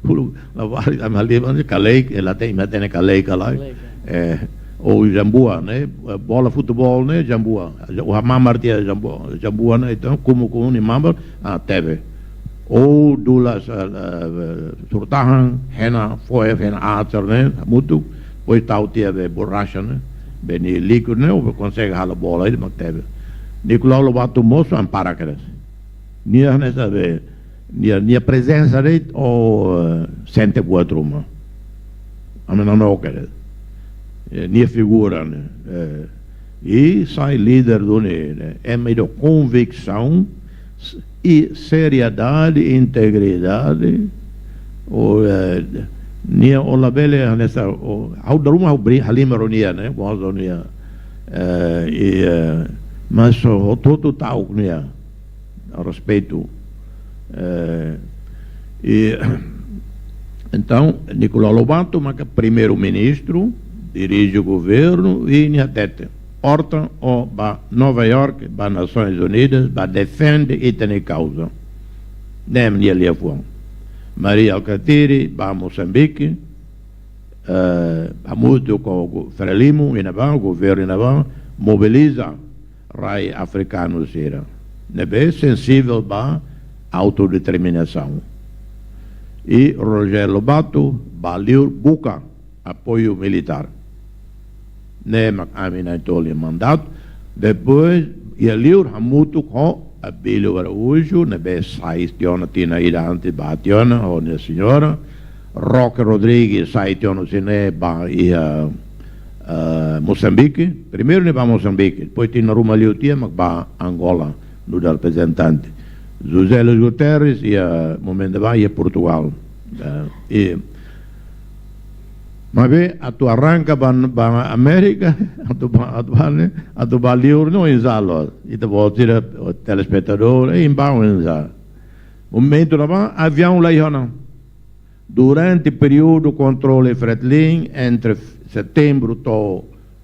hulu, la wari, ami hali, mane kaleik, ela tem, ema tem kaleik, kaleik. Kaleik, é. É, ou jambua, né? Bola, futebol, né? Jambua. O hamamar tiha jambua, jambua, né? Entaun, komu, komu nia mamar, ah, tebe. Ou dulas, ah, ah, surtahan, hena, foe, hena, atar, né? Mutu, depois tau tiha be borraxa, né? Be nia líkidu, né? Ou konsege halo bola, ida mak tebe. Nicolau Lobato mós ampara kedas. Nia, né, sabe, nia, nia prezensa de'it, o, eh, sente buat ruma. Ami hanoin kedas. Eh, nia figura, né? Eh, i sai líder duni, né? Ema ida ho konviksaun, s-, i seriedade, integridade, o, eh, nia o labele, nesa, o, ha'u dala ruma ha'u bri-, halimar ho nia, né? Gosta nia. Eh, i, eh, mas o, o tutu ta'uk nia. Respeitu. Eh, i, entaun, Nicolau Lobato maka primeiru-ministru, dirije governu, i nia hatete: Horta, ó ba Nova York, ba Nasoins Unidas, ba defende ita-nia kauza. Ne'e mak nia liafuan. Mari Alkatiri ba Mosambike, eh, hamutuk ho go-, Frelimo iha ne'ebá, governu iha ne'ebá, mobiliza rai afrikanu sira ne'ebé sensivel ba autodeterminasaun. I Rogério Lobato ba liur buka apoiu militár. Ne'e mak ami na'in-tolu nia mandatu. Depois, iha liur hamutuk ho Abílio Araújo, ne'ebé sai tiha ona tinan ida antes ba tiha ona, ho nia señora. Roque Rodrigues sai tiha ona sira-ne'e ba iha, eh, Mosambike. Primeiru ne'e ba Mosambike, depois tinan ruma liu tiha mak ba Angola, nu'udar reprezentante. José Luís Guterres iha momentu ne'ebá iha Portugal. Eh, i, maibé atu arranka ba, ba Amérika, atu ba, atu ba ne'e, atu ba liur ne'e oinsá loos. Ita-boot sira, o telespetadór, eh, inba oinsá. Momentu ne'ebá aviaun la iha ona. Durante períodu kontrolu Fretilin, entre setembru to'o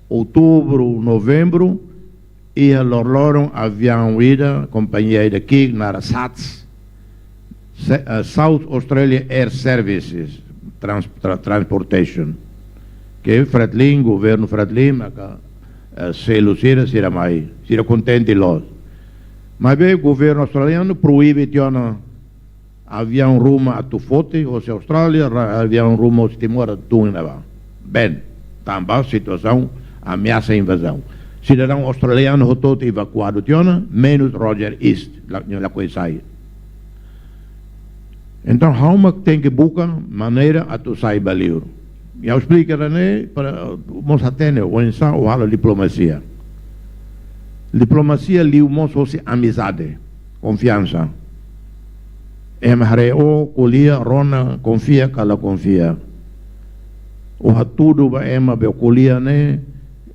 outubru, novembru, iha loroloron aviaun ida, kompañia ida ki'ik naran SATS, Se-, eh, South Australia Air Services, trans-, tra-, Transportation, ke Fretilin, governu Fretilin maka, eh, selu sira, sira mai, sira kontente loos. Maibé governu australianu proibe tiha ona aviaun ruma atu foti hosi Austrália, ra-, aviaun ruma hosi Timor atu tun iha ne'ebá. Bem, tanba situasaun ameasa invazaun. Sidadaun australianu hotu-hotu evakuadu tiha ona, menus Roger East, la, nia lakohi sai. Entaun, ha'u mak tenke buka maneira atu sai ba liur. I ha'u esplika ida-ne'e para mós hatene oinsá ha'u halo diplomasia. Diplomasia liu mós hosi amizade, konfiansa. Ema haree ó, ko'alia, rona, konfia ka la konfia. Ó hatudu ba ema be ó ko'alia ne'e,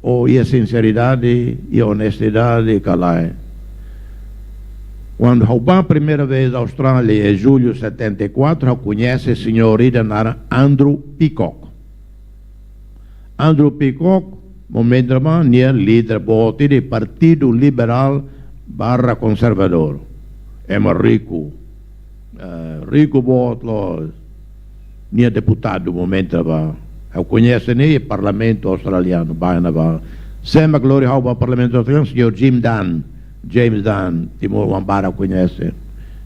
ó iha sinseridade, iha onestidade ka lae. Kuandu ha'u bá primeira vez Austrália, em julho setenta e quatro, ha'u koñese señór ida naran Andrew Peacock. Andrew Peacock, momentu ne'ebá, nia líder boot ida Partidu Liberál barra Konservadór. Ema riku, eh, riku boot loos, nia deputadu momentu ne'ebá. Ha'u koñese nia iha Parlamentu Australianu, bá iha ne'ebá. Sé mak lori ha'u ba Parlamentu Australianu, señór Jim Dunn, James Dunn, Timor-oan barak koñese.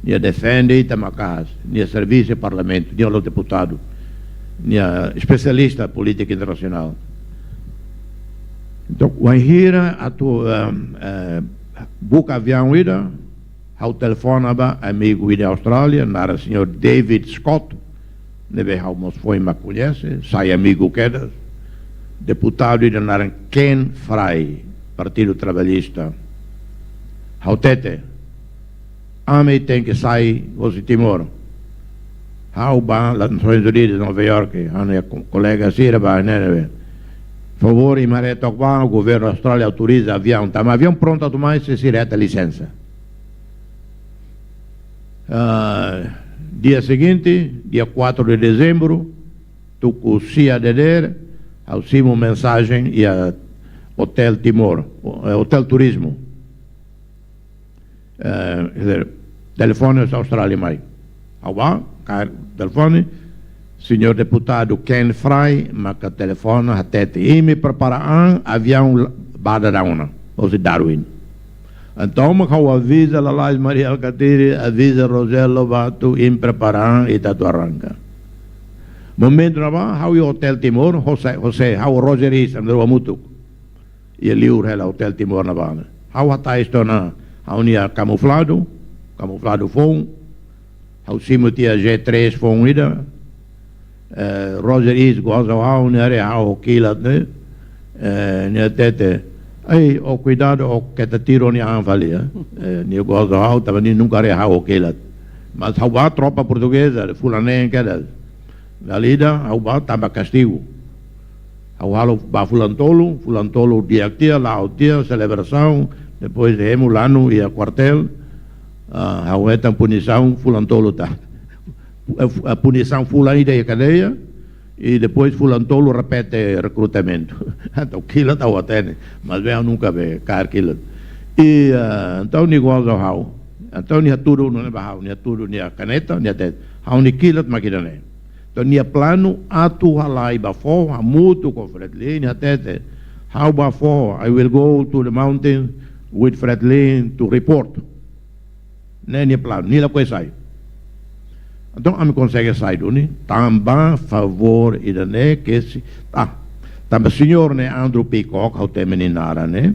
Nia defende ita maka'as, nia servisu iha Parlamentu, nia la'ós deputadu. Nia espesialista polítika internasionál. Entaun, wainhira atu, ehm, eh, buka aviaun ida, ha'u telefona ba amigu ida Austrália, naran señór David Scott, ne'ebé ha'u mós foin mak koñese, sai amigu kedas, deputadu ida naran Ken Fry, Partidu Trabalhista. Ha'u hatete, ami tenke sai hosi Timor. Ha'u bá Nasoins Unidas, Nova York, ha'u-nia ko-, kolega sira bá ne'ebé. Favór, imi haree took bá, governu Austrália autoriza aviaun, tanba aviaun prontu atu mai, se sira hetan lisensa. Ah, dia seguinte, dia quatro de dezembro, tuku sia dadeer, ha'u simu mensajen iha Hotel Timor, o-, eh, Hotel Turismo. Eh, quer dizer, telefone Austrália mai. Ha'u bá, kaer telefone, señór deputadu Ken Fry maka telefona hatete: "Imi prepara an, aviaun la-, bá daudaun ona, hosi Darwin." Entaun mak ha'u aviza lalais Mari Alkatiri, aviza Rogério Lobato, imi prepara an, ita atu arranka. Momentu ne'ebá, ha'u iha Hotel Timor, José, José, ha'u Roger Is, ami rua hamutuk. Iha liur hela Hotel Timor ne'ebá. Ha'u hatais tiha ona ha'u-nia kamufladu, kamufladu foun. Ha'u simu tiha G três foun ida. Eh, Roger Is goza ha'u, nia haree ha'u kilat ne'e. Eh, nia hatete: "Ei, ó kuidadu, ó keta tiru ó-nia an fali, eh." Eh, nia goza ha'u, tanba nia nunka haree ha'u kilat. Mas ha'u bá tropa portugeza, fulan neen kedas. Dala ida, ha'u bá tanba kastigu. Ha'u halo bá fulan tolu, fulan tolu di'ak tiha, la'o tiha, selebrasaun, depois hemu lanu iha kuartél, ah, ha'u hetan punisaun fulan tolu tan. Eh, fu-, eh, punisaun fulan ida iha kadeia, i depois fulan tolu repete rekrutamentu. Entaun kilat ha'u hatene, mas bem, ha'u nunka be kaer kilat. I, ah, entaun nia goza ha'u. Entaun nia hatudu nune'e ba ha'u, nia hatudu nia kaneta, nia hatete: "Ha'u-nia kilat mak ida-ne'e." Entaun nia planu atu halai bá foho hamutuk ho Fretilin, nia hatete: "Ha'u bá foho, I will go to the mountain with Fretilin to report." Ne'e nia planu, nia lakohi sai. Entaun ami konsege sai duni, tanba favór ida-ne'e ke si, ah, tanba señór ne'e Andrew Peacock, ha'u temi nia naran ne'e.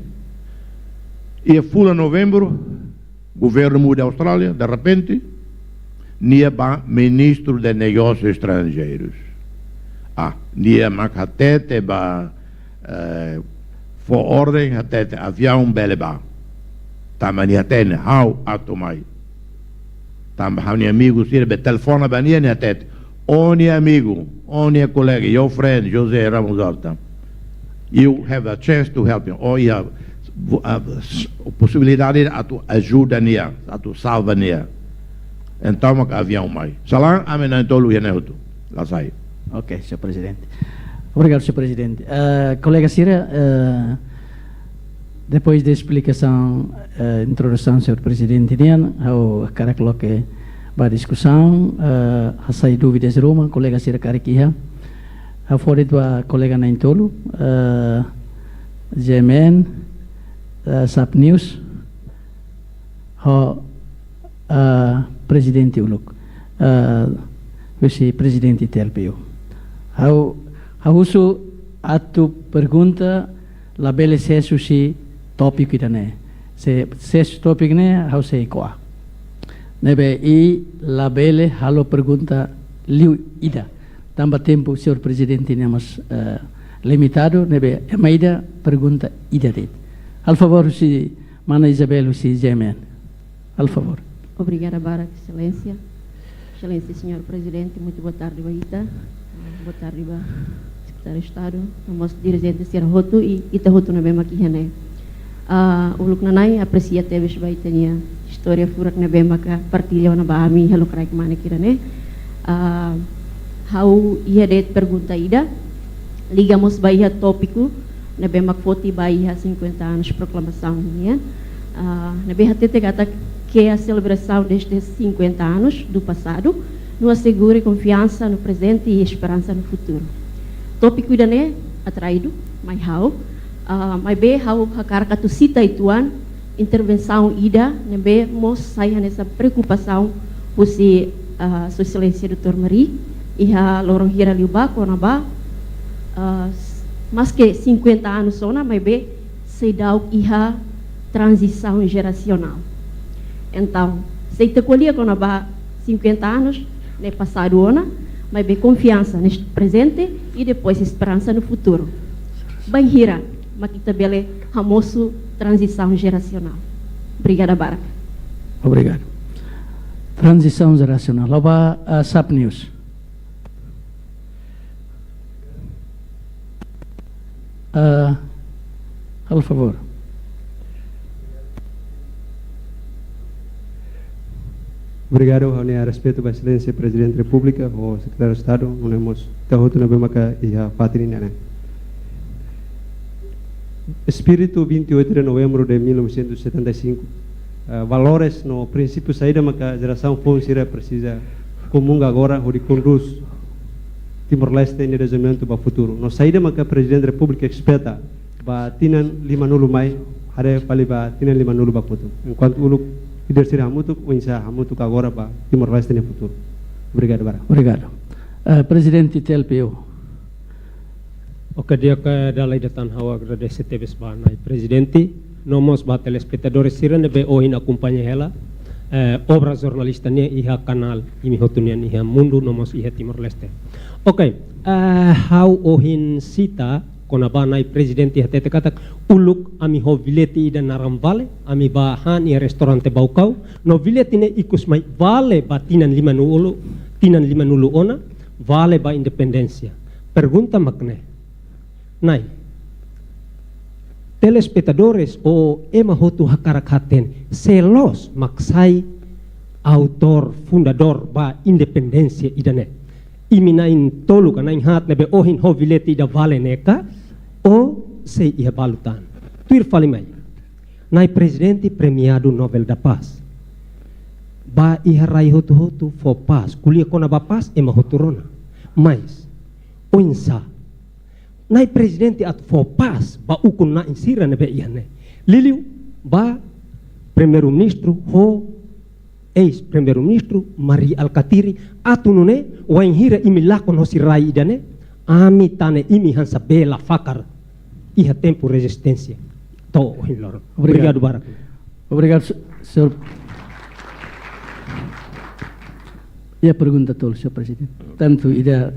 Iha fulan Novembru, governu muda Austrália, derrepente, nia bá ministru de Negósius Estranjeirus. Ah, nia mak hatete ba, eh, fó orden hatete aviaun bele bá. Tanba nia hatene ha'u atu mai. Tanba ha'u-nia amigu sira be telefona ba nia, nia hatete: "Ó-nia amigu, ó-nia kolega, your friend, José Ramos Horta. You have a chance to help him." Ó iha, ah, s-, posibilidade atu ajuda nia, atu salva nia. Entaun mak aviaun mai. Sala, ami na'in-tolu iha ne'e hotu, la sai. Ok, señór Prezidente. Obrigadu, señór Prezidente. Eh, kolega sira, eh, depois de esplikasaun, eh, introdusaun señór Prezidente nian, ha'u hakarak loke ba diskusaun, eh, hasai dúvidas ruma, kolega sira karik iha. Ha'u fó de'it ba kolega na'in-tolu, eh, G M N, eh, Sapnews, ho, eh, prezidente uluk, eh, husi prezidente T L P U. Ha'u, ha'u husu atu pergunta labele sees husi tópiku ida-ne'e. Se sees tópiku ne'e, ha'u sei ko'a. Ne'ebé i labele halo pergunta liu ida. Tanba tempu señór Prezidente nian mós, eh, limitadu, ne'ebé ema ida pergunta ida de'it. Halo favór husi mana Isabel husi G M N. Halo favór. Obrigada barak, Exelénsia. Exelénsia, señór Prezidente, muito boa tarde ba ita. Ah, boa tarde ba Sekretáriu Estadu, no mós dirijente sira hotu i ita hotu ne'ebé mak iha ne'e. Ah, uluk nana'in apresia tebes ba ita-nia istória furak ne'ebé maka partilla ona ba ami iha lokraik manek ida-ne'e. Ah, ha'u iha de'it pergunta ida, liga mós ba iha tópiku ne'ebé mak foti ba iha cinquenta anos proklamasaun nian. Ah, ne'ebé hatete katak ke a celebração destes cinquenta anos do passado não assegura confiança no presente e esperança no futuro. Tópiku ida-ne'e atraídu mai ha'u, ah, maibé ha'u hakarak atu sita uitoan intervensaun ida ne'ebé mós sai hanesan preokupasaun husi, ah, Sua Exelénsia doutór Mari, iha loron hira liubá kona-ba, ah, s-, maske cinquenta anos ona, maibé seidauk iha tranzisaun jerasionál. Entaun, se ita ko'alia kona-ba cinquenta anos, ne'e pasadu ona, maibé konfiansa neste prezente i depois esperansa no futuru. Bainhira mak ita bele hamosu tranzisaun jerasionál? Obrigada barak. Obrigadu. Tranzisaun jerasionál. Ha'u ba, ah, Sapnews. Ah, halo favór. Obrigadu, ha'u-nia respeitu ba Exelénsia Prezidente Repúblika, ho Sekretáriu Estadu, nune'e mós ita hotu ne'ebé maka iha fatin ida-ne'e. Espíritu vinte e oito de novembro de mil novecentos e setenta e cinco, ah, valores no prinsípiu saida maka jerasaun foun sira presiza Komún agora hodi kondús Timor-Leste nia dezenvolvimentu ba futuru. No saida maka Prezidente Repúblika espeta ba tinan limanulu mai, haree fali ba tinan limanulu ba futuru. Enkuantu uluk líder sira hamutuk, oinsá hamutuk agora ba Timor-Leste nia futuru. Obrigadu barak. Obrigadu. Eh, Prezidente T L P U. Oke, di'ak, eh, dala ida tan ha'u agradese tebes ba Na'i Prezidente, no mós ba telespetadores sira ne'ebé ohin akompaña hela, eh, obra jornalista nian iha kanál imi hotu nian iha mundu, no mós iha Timor-Leste. Oke, eh, ha'u ohin sita kona-ba Na'i Prezidente hatete katak uluk ami ho billete ida naran Vale, ami bá han iha restaurante Baucau, no billete ne'e ikus mai vale ba tinan limanulu, tinan limanulu ona, vale ba independénsia. Pergunta mak ne'e, Na'i, telespetadores ou ema hotu hakarak hatene, sé loos mak sai autór, fundadór ba independénsia ida-ne'e? Imi na'in-tolu ka na'in-haat ne'ebé ohin ho billete ida Vale ne'e ka, ou sei iha balu tan? Tuir fali mai. Na'i Prezidente premiadu Nobel da Paz. Bá iha rai hotu-hotu fó pás, ko'alia kona-ba pás, ema hotu rona. Mas, oinsá Na'i Prezidente atu fó pás ba ukun-na'in sira ne'ebé iha ne'e? Liuliu ba Primeiru-Ministru ho eis-Primeiru-Ministru Mari Alkatiri atu nune'e, wainhira imi lakon hosi rai ida-ne'e, ami tane imi hanesan bee la fakar iha tempu rezisténsia to'o ohin loron. Obrigadu. Obrigadu barak. Obrigadu, se-, señór. Iha pergunta tolu, señór Prezidente. Tantu ida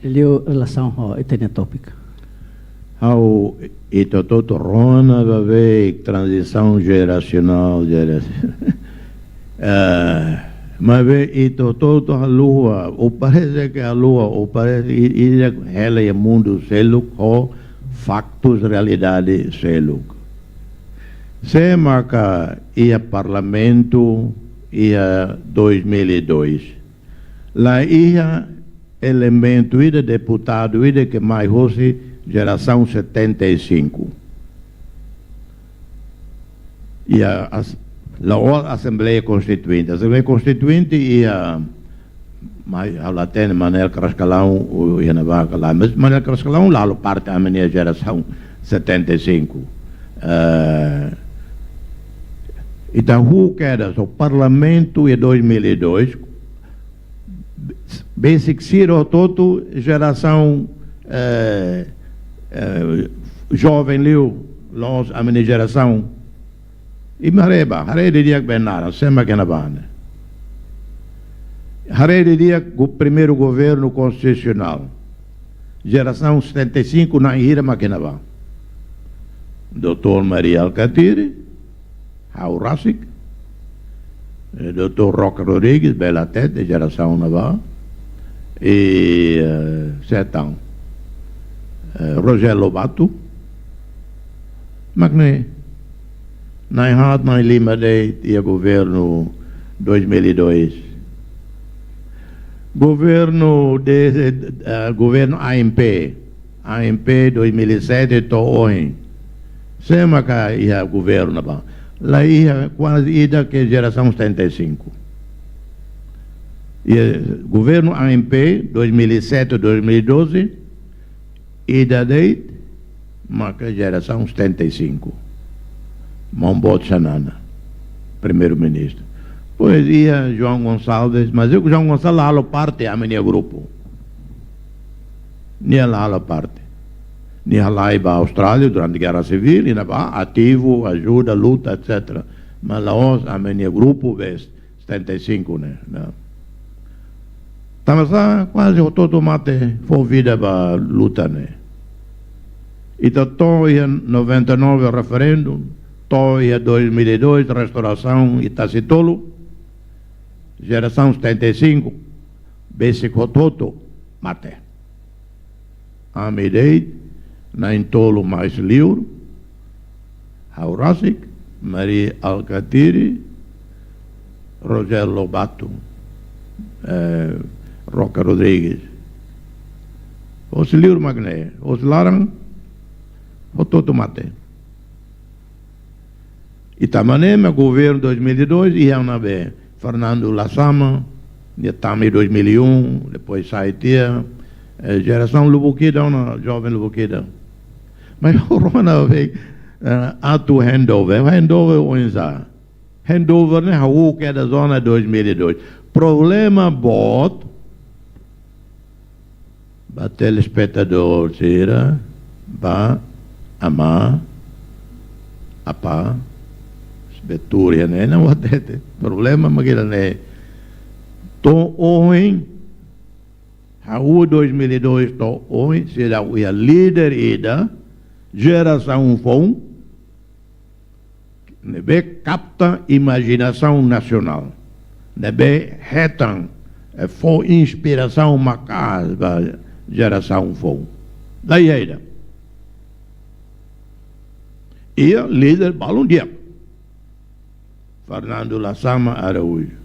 liu relasaun ho ita-nia tópiku. Ha'u, ita hotu rona ba be tranzisaun jerasionál, jera-, eh, maibé ita hotu haluha, ou parese ke haluha, ou parese i-, ida hela iha mundu seluk ho faktus, realidade seluk. Sé maka iha Parlamentu iha dois mil e dois? La iha elementu ida, deputadu ida ke mai hosi jerasaun setenta e cinco. Iha as-, la'ós Asembleia Konstituinte. Asembleia Konstituinte iha, mai, ha'u la hatene Manuel Carrascalão, o, iha ne'ebá ka lae. Mas Manuel Carrascalão la halo parte ami-nia jerasaun setenta e cinco. Eh, ita huu kedas, o Parlamentu iha dois mil e dois, besik sira hotu-hotu jerasaun, eh, eh, joven liu, la'ós ami-nia jerasaun. Imi haree bá, haree didi'ak bee naran, sé mak iha ne'ebá ne'e. Haree didi'ak go-, primeiru governu konstitusionál. Jerasaun setenta e cinco na'in hira mak iha ne'ebá? Doutór Mari Alkatiri, ha'u rasik, eh, doutór Roque Rodrigues, bele hatete, jerasaun ne'ebá, i, eh, sé tan, eh, Rogério Lobato, mak ne'e, na'in-haat, na'in-lima de'it iha governu dois mil e dois. Governu de, eh, governu A M P, A M P dois mil e sete to'o ohin. Sé maka iha governu ne'ebá? La iha kuaze ida ke jerasaun setenta e cinco. Iha governu A M P dois mil e sete, dois mil e doze, ida de'it maka jerasaun setenta e cinco. Maun boot Xanana, primeiru-ministru. Depois iha João Gonçalves, mas João Gonçalves la halo parte ami-nia grupu. Nia la halo parte. Nia halai ba Austrália durante gerra sivíl, i ne'ebá ativu, ajuda, luta, et cetera. Mas la'ós ami-nia grupu be setenta e cinco ne'e, ne'e. Tanbasá kuaze hotu-hotu mate, fó vida ba luta ne'e. Ita to'o iha noventa e nove referendu, to'o iha dois mil e dois restaurasaun, ita sei tolu, jerasaun setenta e cinco, besik hotu-hotu mate. Ami de'it, na'in-tolu mais liur, ha'u rasik, Mari Alkatiri, Rogério Lobato, eh, Roque Rodrigues. Hosi liur mak ne'e, hosi laran, hotu-hotu mate. I tanba ne'e mak governu dois mil e dois, iha ona be Fernando Lasama, Nia tama iha dois mil e um, depois sai tiha, eh, jerasaun lubuk ida ona, joven lubuk ida. Mas rona be, eh, atu handover, handover oinsá. Handover ne'e hahú kedas ona dois mil e dois. Problema boot, ba telespetadór sira, ba amá, apá, sira be tuur iha ne'e, ne'e hatete. Problema mak ida-ne'e. To'o ohin, hahú dois mil e dois to'o ohin, seidauk iha líder ida, jerasaun foun, ne'ebé kapta imajinasaun nasionál, ne'ebé hetan, eh, fó inspirasaun maka'as ba jerasaun foun. La iha ida. Iha líder balun di'ak, Fernando Lasama Araújo.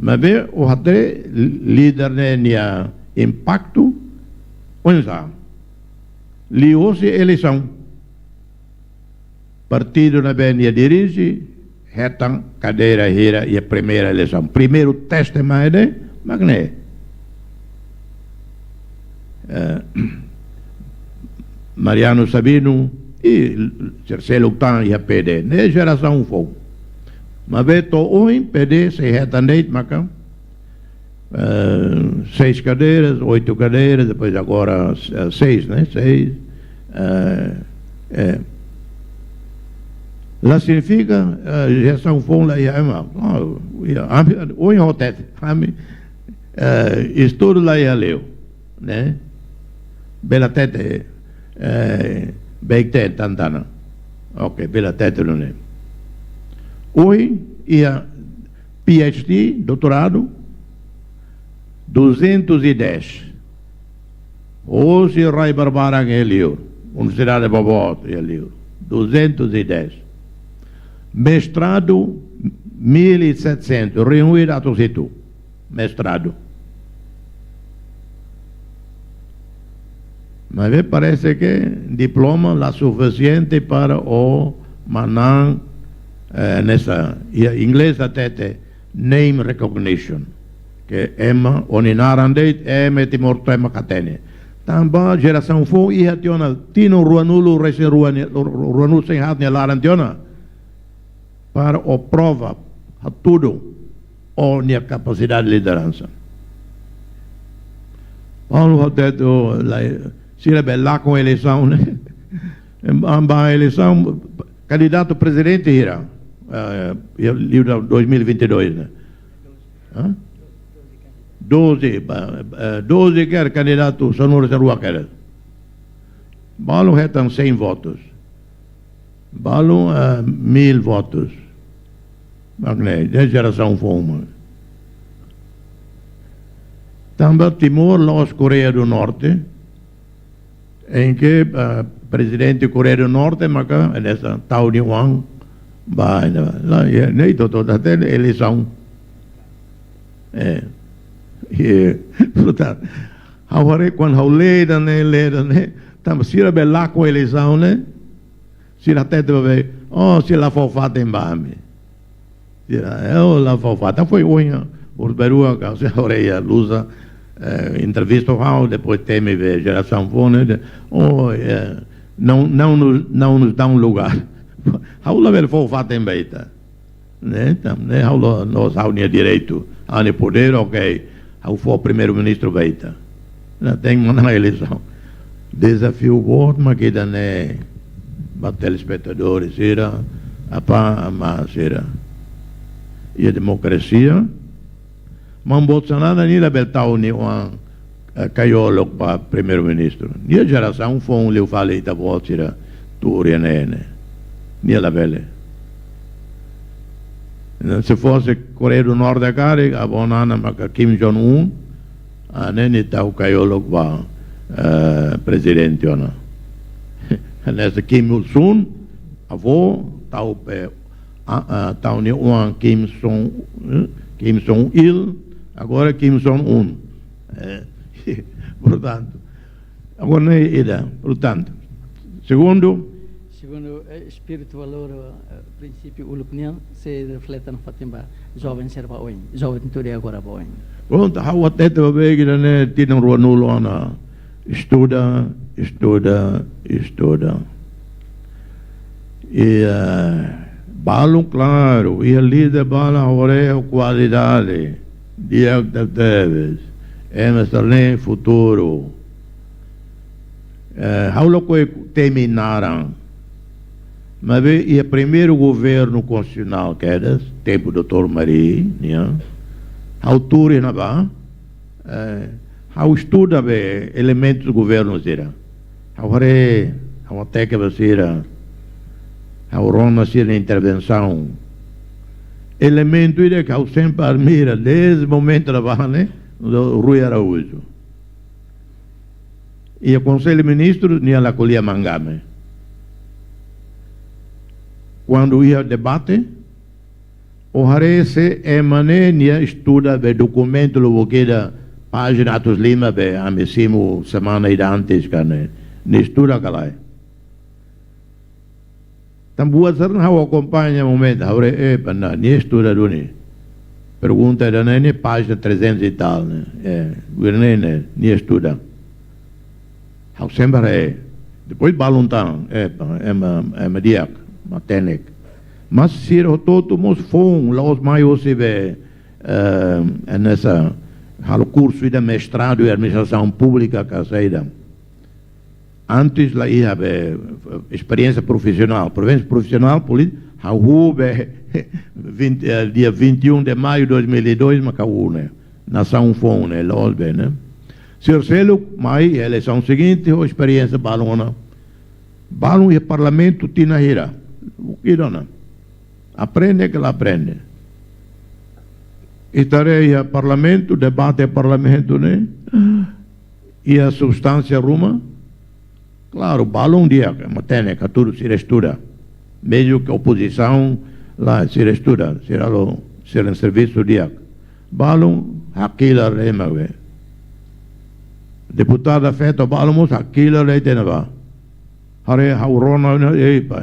Maibé, ó haree líder ne'e nia impaktu, oinsá. Liuhosi eleisaun, partidu ne'ebé nia dirije, hetan kadeira hira iha primeira eleisaun. Primeiru teste mai de, mak ne'e. Eh, Mariano Sabino, i terseiro tan iha P D. Ne'e jerasaun foun. Maibé to'o ohin P D sei hetan de'it maka, eh, seis cadeiras, oito cadeiras, depois agora, eh, seis, né? Seis. Eh, eh. La signifika, eh, jerasaun foun la iha ema. Ah, iha, ami, ohin ha'u hatete, ami, eh, estudu la iha liu, né? Bele hatete, eh, beik-teen tan tan ona. Ok, bele hatete nune'e. Ohin iha P H D, doutoradu, duzentos e dez. Hosi rai barbarak iha liur, universidade boboot iha liur, duzentos e dez. Mestradu, mil e setecentos, rihun ida atus hitu. Mestradu. Mas me parece que diploma la sufisiente para ó manán, eh, hanesan, iha inglés hatete name recognition. Ke ema, ó-nia naran de'it, ema Timor tomak hatene. Tanba jerasaun foun iha tiha ona, tinan ruanulu resin rua nia, ruanulu-resin-haat nia laran tiha ona. Para ó prova, hatudu, ó-nia kapasidade lideransa. Paulo hatete, ó, la, sira be lakon eleisaun, né? Em, em, ba eleisaun, kandidatu prezidente hira, eh, iha, iha dois mil e vinte e dois, né? Hã? Doze, ba, eh, doze kedas kandidatu, sanulu-resin-rua kedas. Balu hetan cem votos. Balu, eh, mil votos. Mak ne'e, de jerasaun foun. Tanba Timor la'ós Koreia do Norte, em que, eh, prezidente Koreia do Norte, maka, hanesan tau nia oan, ba, la, la, iha, ne'e ita hotu hatene eleisaun. Eh, eh, portantu, ha'u haree kuandu ha'u lee ida-ne'e, lee ida-ne'e, tanba sira be lakon eleisaun ne'e, sira hatete ba be, oh, sira la fó fatin ba ami. Sira, eh, oh, la fó fatin. Foin ohin, orsberua, ka, sira haree iha Lusa, eh, entrevista ho ha'u, depois temi be jerasaun foun ne'e, oh, eh, não, não nos, não nos dão lugar. Ha'u labele fó fatin ba ita. Ne'e, entaun, ne'e, ha'u lo, no, ha'u-nia direitu, ha'u-nia podér, ok. Ha'u fó primeiru-ministru ba ita. Ne'e, tenke manán eleisaun. Dezafiu boot mak ida-ne'e, ba telespetadór sira, apá, amá sira. Iha demokrasia, maun boot Xanana nia labele tau nia oan, eh, kaiolok ba primeiru-ministru. Nia jerasaun foun liu fali ita-boot sira tuur iha ne'e ne'e. Nia labele. Entaun, se fosse Koreia do Norte karik, avó Nana maka Kim Jong-un, ah, ne'e nia tau kaiolok ba, eh, prezidente ona. Hanesan Kim Il-sung, avó, tau be, ah, ah, tau nia oan Kim Jong, eh, Kim Jong-il, agora Kim Jong-un. Eh, portantu, agora ne'e ida, portantu. Segundu, Segundu, eh, espíritu, valór, eh, prinsípiu uluk nian sei reflete nafatin ba joven sira ba oin, joven tuur agora ba oin. Prontu, ha'u hatete ba begi ne'e tinan ruanulu ona. Estuda, estuda, estuda. I, eh, balun klaru, iha líder balu haree ho kualidade, di'ak tebes, ema sira-ne'e futuru. Eh, ha'u lakohi temi naran. Maibé iha primeiru governu konstitusionál kedas, tempu doutór Mari, nian. Ha'u tuur iha ne'ebá, eh, ha'u estuda be elementus governu sira. Ha'u haree, ha'u hateke ba sira, ha'u rona sira-nia intervensaun. Elementu ida ke ha'u sempre admira, dezde momentu ne'ebá ne'e, Rui Araújo. Iha Konsellu Ministru, nia la ko'alia mak ami. Kuandu iha debate, ó haree se ema ne'e nia estuda be dokumentu lubuk ida pájina atus lima be ami simu semana ida antes ka ne'e. Nia estuda ka lae. Tan buat sira-ne'e ha'u akompaña momentu, ha'u haree, eh, pana, nia estuda duni. Pergunta ida-ne'e, ne'e pájina trezentos e tal, ne'e. Eh, buat ne'e, ne'e, nia estuda. Ha'u sempre haree. Depois balun tan, eh, pana, ema, ema di'ak, matenek. Mas sira hotu-hotu mós foun, la'ós mai hosi be, eh, hanesan, halo kursu ida mestradu em administração pública, ka saida. Antes la iha be, eh, esperiénsia profisionál. Esperiénsia profisionál, polítika, ha'u be, vinte, eh, dia vinte e um de maio de dois mil e dois, mak ha'u ne'e. Nasaun foun ne'e, la'ós be, ne'e. Sira seluk, mai, eleisaun seguinte, ho esperiénsia balun ona. Balun iha parlamentu tinan hira. Ida-ne'e. Aprende ka la aprende. Ita haree iha parlamentu, debate parlamentu ne'e. Iha substánsia ruma, klaru, balun di'ak, matenek, hatudu sira estuda. Mezmu ke opozisaun, la, sira estuda, sira halo, sira servisu di'ak. Balun, hakilar ema be. Deputada feto balun mós hakilar de'it iha ne'ebá. Haree ha'u rona ne'e, ei, pa,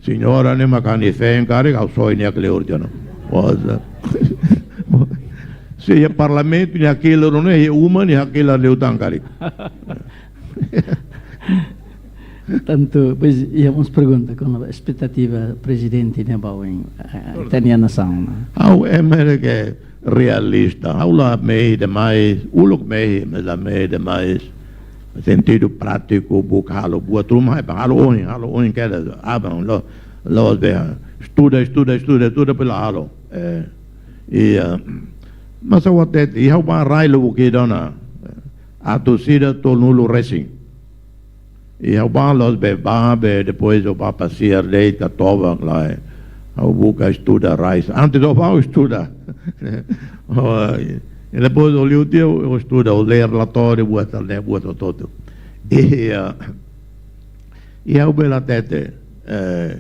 señora ne'e mak ami feen karik, ha'u soe nia kleur tiha ona. Wasa. Se iha parlamentu nia hakilar ne'e, iha uma nia hakilar liután karik. Tantu, pois, iha mós pergunta, kona-ba espetativa prezidente ne'e ba oin, eh, ita-nia nasaun, ne'e? Ha'u ema ke realista. Ha'u la mehi demais, uluk mehi, mas la mehi demais. Sentidu prátiku, buka halo buat ruma, ha'u halo oin, halo oin kedas, aban, lo, loos be, estuda, estuda, estuda, estuda, depois la halo. Eh, i, eh, mas ha'u hatete, i ha'u bá rai lubuk ida ona, atus ida tolunulu resin. I ha'u bá loos be, bá be, depois ha'u bá pasiar de'it ka toba, klaru. Ha'u buka estuda rai. Antes ha'u bá estuda. Oh, i depois ha'u liu tiha ha'u estuda, ha'u lee relatóriu, buat ne'e, buat hotu-hotu. I, ah, i ha'u bele hatete, eh,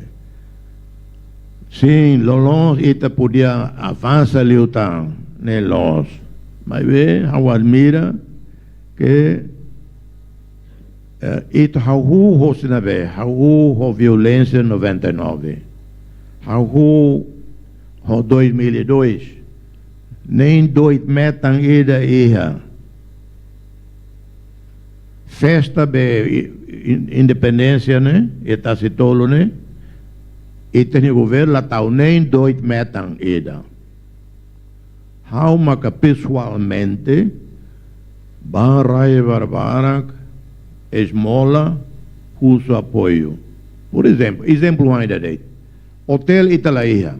sin, loloos ita podia avansa liután, ne'e loos. Maibé, ha'u admira ke, eh, ita hahú hosi ne'ebé, hahú ho violénsia noventa e nove. Hahú ho dois mil e dois. Nein doit metan ida iha. Festa be i-, in-, independénsia ne'e, iha Tasitolu ne'e. Ita-nia governu la tau nein doit metan ida. Ha'u maka pesoalmente bá rai barbarak, esmola, husu apoiu. Por ezemplu, ezemplu oan ida de'it. Otél ita la iha.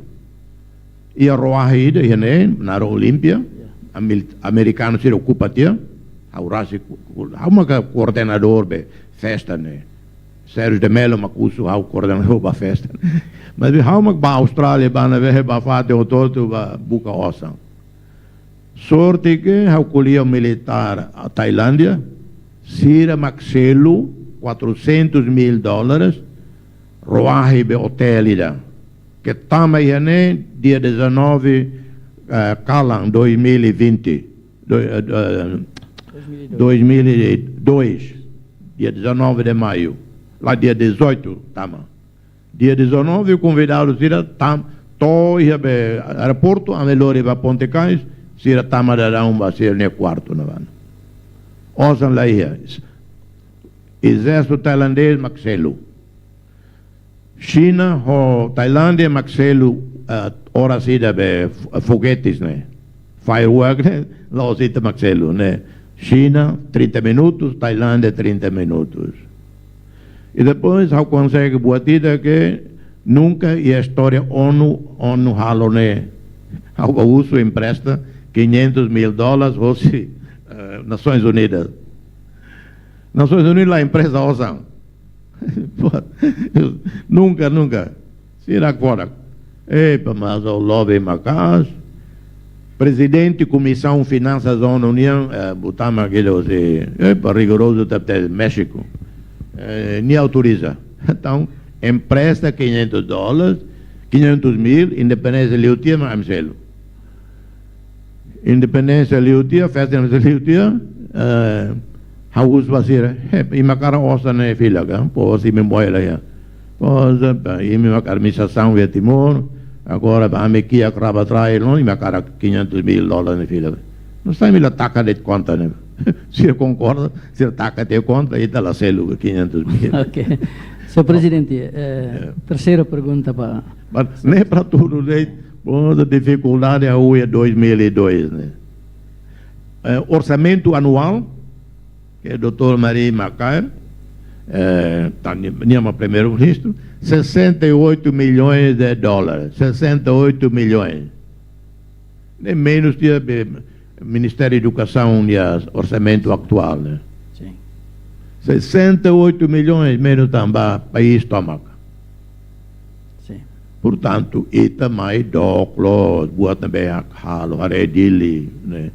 Iha roahi ida iha ne'e, naran Olímpia, amil-, amerikanu sira okupa tiha, ha'u rasik ku-, ku-, ha'u maka koordenadór be festa ne'e. Sérgio de Mello mak husu ha'u koordenadór ba festa. Mas ha'u mak bá Austrália, bá ne'ebé, bá fatin hotu-hotu, bá buka osan. Sorte ke ha'u ko'alia ho militár Tailándia, sira mak selu quatrocentos mil dólares, roahi be otél ida. Ke tama iha ne'e dia dezanove, eh, kalan dois mil e vinte, do-, eh, eh, dois mil e dois. Dois mil e dois, dia dezanove de maio, la dia dezoito tama. Dia dezanove, konvidadu sira tama, to'o iha be aeroportu, ami lori ba Ponte Kais, sira tama daudaun ba sira-nia kuartu ne'ebá. Osan la iha. Ezérsitu tailandês mak selu. Xina ho Tailándia mak selu, ah, oras ida be fo-, foguetes ne'e. Firework ne'e, la'ós ita mak selu ne'e. Xina, trinta minutos, Tailándia, trinta minutos. I depois, ha'u konsege buat ida ke nunka iha istória ONU, ONU halo ne'e. Ha'u husu empresta quinhentos mil dólares, hosi, eh, Nações Unidas. Nações Unidas la empresta osan. Nunka, nunka. Sira agora. Epa, mas o lobby maka'as. Prezidente Komisaun Finansas ONU nian, eh, buat mak ida hosi, epa, rigorozu tebes, Méxiku. Eh, nia autoriza. Entaun, empresta quinhentos dólares, quinhentos mil, independénsia liu tiha, mak ami selu. Independénsia liu tiha, festa independénsia liu tiha, eh, ha'u husu ba sira, eh, imi hakarak osan ne'e fila ka, pois imi moe la iha. Pois, eh, imi mak administrasaun iha Timor, agora ba ami kiak raba trai, no, imi hakarak quinhentos mil dólares ne'e fila. Nusá imi la taka de'it konta ne'e. Sira konkorda, sira taka de'it konta, ita la selu quinhentos mil. Ok. Señór Prezidente, eh, Eh. terseira pergunta ba... Mas ne'e para tudu de'it, pois difikuldade ha'u iha dois mil e dois ne'e. Eh, orsamentu anuál, ke doutór Mari Macaire, eh, tan-, nia mak primeiru-ministru, sessenta e oito milhões de dólares, sessenta e oito milhões. Ne'e menus tiha be Ministériu Edukasaun nia orsamentu atuál, ne'e. Sin. Sessenta e oito milhões menus tanba país tomak. Sin. Portantu, ita mai dook loos, buat ne'ebé halo, haree Dili, ne'e,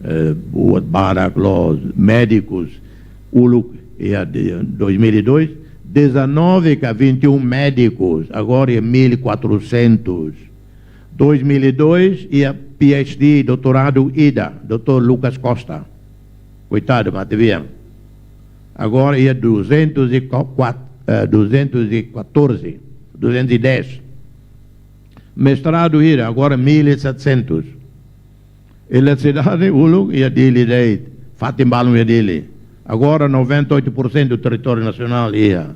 eh, buat barak loos, médikus, uluk iha de dois mil e dois, dezanove ka vinte e um médicos, agora é mil e quatrocentos. Dois mil e dois, iha PhD, doutoradu ida, doutór Lucas Costa. Koitadu, matebian. Agora iha duzentos e quatro, eh, duzentos e quatorze, duzentos e dez. Mestradu ida, agora mil e setecentos. Eletrisidade, uluk iha Dili de'it, fatin balun iha Dili. Agora noventa e oito por cento do território nacional iha.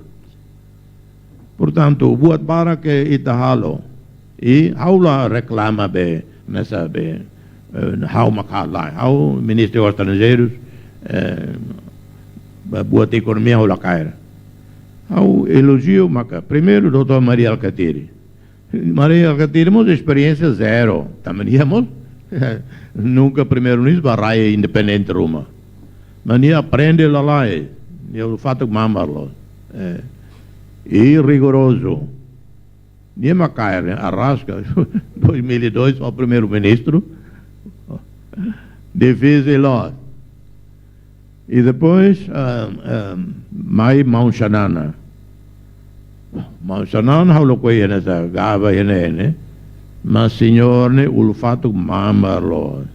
Portantu, buat barak ke ita halo. I ha'u la reklama be, hanesan be, eh, ha'u mak halo, lae. Ha'u Ministru Estranjeirus, eh, ba buat ekonomia ha'u la kaer. Ha'u elojiu maka, primeiru, doutór Mari Alkatiri. Mari Alkatiri mós esperiénsia zero. Tanba nia mós nunka primeiru-ministru ba rai independente ruma. Mas nia aprende lalais. Nia fatuk mamar loos. Eh, i rigorozu. Nia mak kaer, ne'e, araska. Dois mil e dois, o primeiru-ministru. Difisil loos. I depois, ah, ah, mai maun Xanana. Maun Xanana, ha'u la ko'alia hanesan gaba iha ne'e, ne'e. Mas señór ne'e uluk fatuk mamar loos.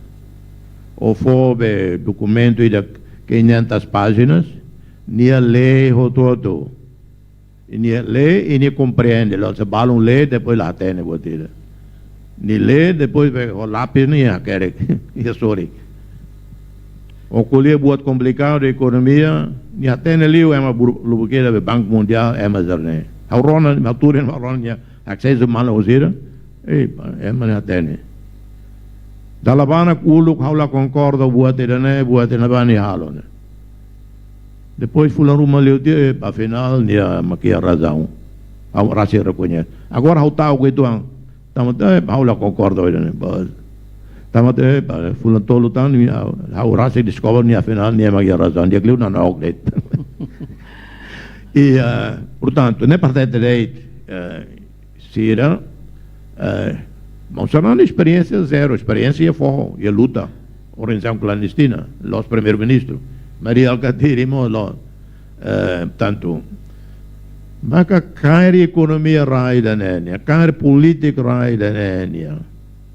Ó fó be dokumentu ida quinhentas páginas, nia lee hotu-hotu. I nia lee, i nia komprende, la'ós balun lee, depois la hatene buat ida. Nia lee, depois be ho lapis nia hakerek, nia sorik. Ó ko'alia buat komplikadu ekonomia, nia hatene liu ema bur-, lubuk ida be Banku Mundiál, ema sira-ne'e. Ha'u rona, ha'u tuur iha ne'ebá, ha'u rona nia asesu malu husi sira, eh, ema nia hatene. Dala barak uluk ha'u la konkorda buat ida-ne'e, buat ida-ne'ebá nia halo ne'e. Depois fulan ruma liu tiha, eh, afinál nia mak iha razaun. Ha'u rasik rekoñese. Agora ha'u ta'uk uitoan. Tanba, eh, ha'u la konkorda ho ida-ne'e, bos. Tanba, eh, ba, fulan tolu tan, nia, ha'u rasik deskobre nia afinál nia mak iha razaun. Di'ak liu nanook de'it. I, eh, portantu, ne'e parte de, eh, sira, eh, maun Xanana esperiénsia zero, esperiénsia iha foho, iha luta, organizasaun klandestina, la'ós primeiru-ministru. Mari Alkatiri mós loos, eh, tantu. Maka kaer ekonomia rai ida-ne'e nian, kaer polítika rai ida-ne'e nian.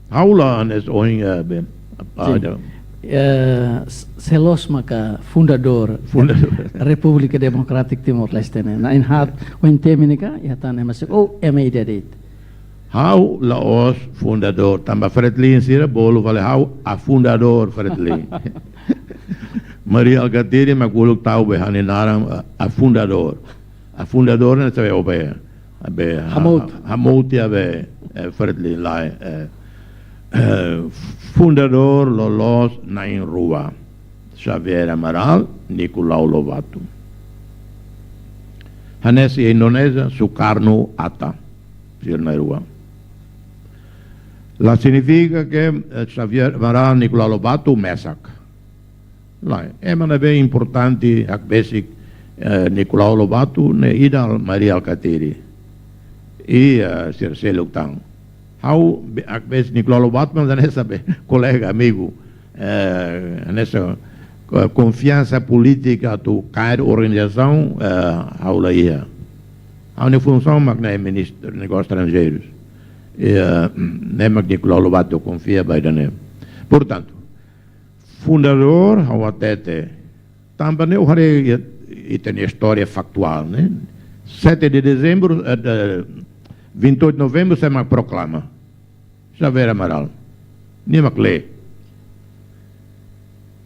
Ha'u la hanesan ohin, eh, be, apa Sin. ada. Eh, s-, sé loos maka fundadór, fundadór Repúblika Demokrátika Timor-Leste ne'e. Na'in-haat, ohin temi ne'e ka, iha tan ema sik, oh, ema ida de'it. Ha'u la'ós fundadór, tanba Fretilin sira bolu fali ha'u afundadór Fretilin. Mari Alkatiri mak uluk tau be ha'u-nia naran, a, afundadór. Afundadór ne'e sabe o be, be, ha-, hamout. Ha-, hamout iha be, eh, Fretilin lae, eh, eh, fundadór loloos na'in-rua. Xavier Amaral, Nicolau Lobato. Hanesan Indonézia, Sukarno-Hatta, sira na'in-rua. La signifika ke, eh, Xavier Amaral, Nicolau Lobato mesak. Lae, ema ne'ebé importante hakbesik, eh, Nicolau Lobato ne'e ida Mari Alkatiri. I, eh, sira seluk tan. Ha'u be-, hakbesik Nicolau Lobato, mas hanesan be kolega, amigu. Eh, hanesan, eh, konfiansa polítika atu kaer organizasaun, eh, ha'u la iha. Ha'u-nia funsaun mak ne'e Ministru Negósius Estranjeirus. Eh, ne'e mak Nicolau Lobato konfia ba ida-ne'e. Portantu, fundadór ha'u hatete. Tanba ne'e ha'u haree ita-nia istória faktuál, ne'e? Sete de dezembro, eh, de, vinte e oito de novembro, sé mak proklama? Xavier Amaral. Nia mak lee.